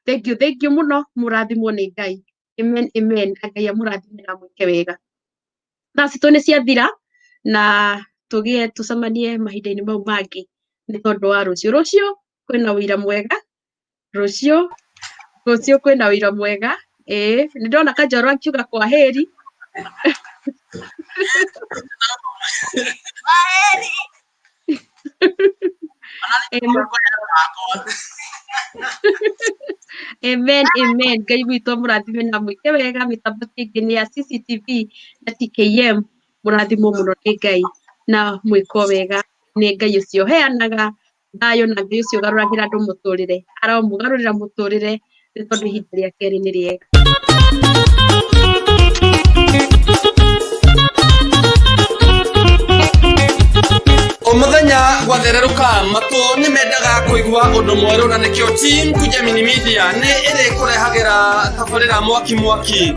C: Thank you, thank you mũno, mũrathimwo nĩ Ngai. Amen, amen. Ngai amũrathime na mwĩke wega. Thaa citũ nĩ ciathira, na tũgĩe tũcemanie mahinda-inĩ mau mangĩ, nĩ tondũ wa rũciũ. Rũciũ kwĩna ũira mwega, rũciũ, rũciũ kwĩna ũira mwega. Ĩĩ, nĩ ndona Kanjoro akiuga kwa heri.
D: Kwaheri.
C: Amen. Amen, amen. Ngai witũ amũrathime na mwĩke wega. Mĩtambo ĩngĩ nĩ ya CCTV na TKM. Mũrathimwo mũno nĩ Ngai na mwĩkwo wega nĩ Ngai ũcio ũheanaga thayũ, na Ngai ũcio ũgarũragĩra andũ mũtũrĩre, aromũgarũrĩra mũtũrĩre, nĩ tondũ ihinda rĩa kerĩ nĩ rĩega.
E: O mũthenya gwathererũka, matũ nĩ mendaga kũigua ũndũ mwerũ, na nĩkĩo Team Kujiamini Media nĩ ĩrĩkũrehagĩra tabarĩra mwaki mwaki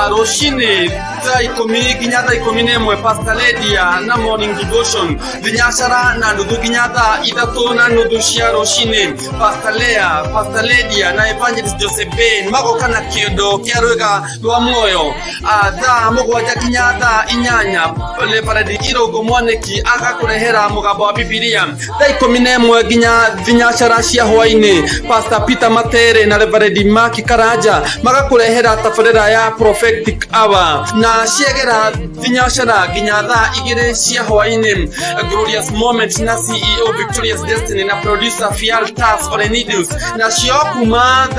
E: rũcinĩ thaa 10 nginya thaa 11, Pastor Lydia na Morning Devotion, thinyacara na nuthu nginya thaa 3:30 cia rũcinĩ, Pastor Lea, Pastor Lydia na Evangelist Joseph Ben magoka na kĩondo kĩa rwĩga rwa muoyo. Thaa 7 nginya thaa 8, Reverend Irũngũ Mwanĩki agakũrehera mũgambo wa Bibilia. Thaa 11 nginya thinyacara cia hwainĩ, Pastor Peter Matere na Reverend Mark Karanja magakũrehera tabarĩra ya Prophetic Hour, na ciegera thinyacara nginya thaa 2 cia hwainĩ, Glorious Moment na CEO Victorious Destiny na producer Fial Tas Olenidus, nacio kuma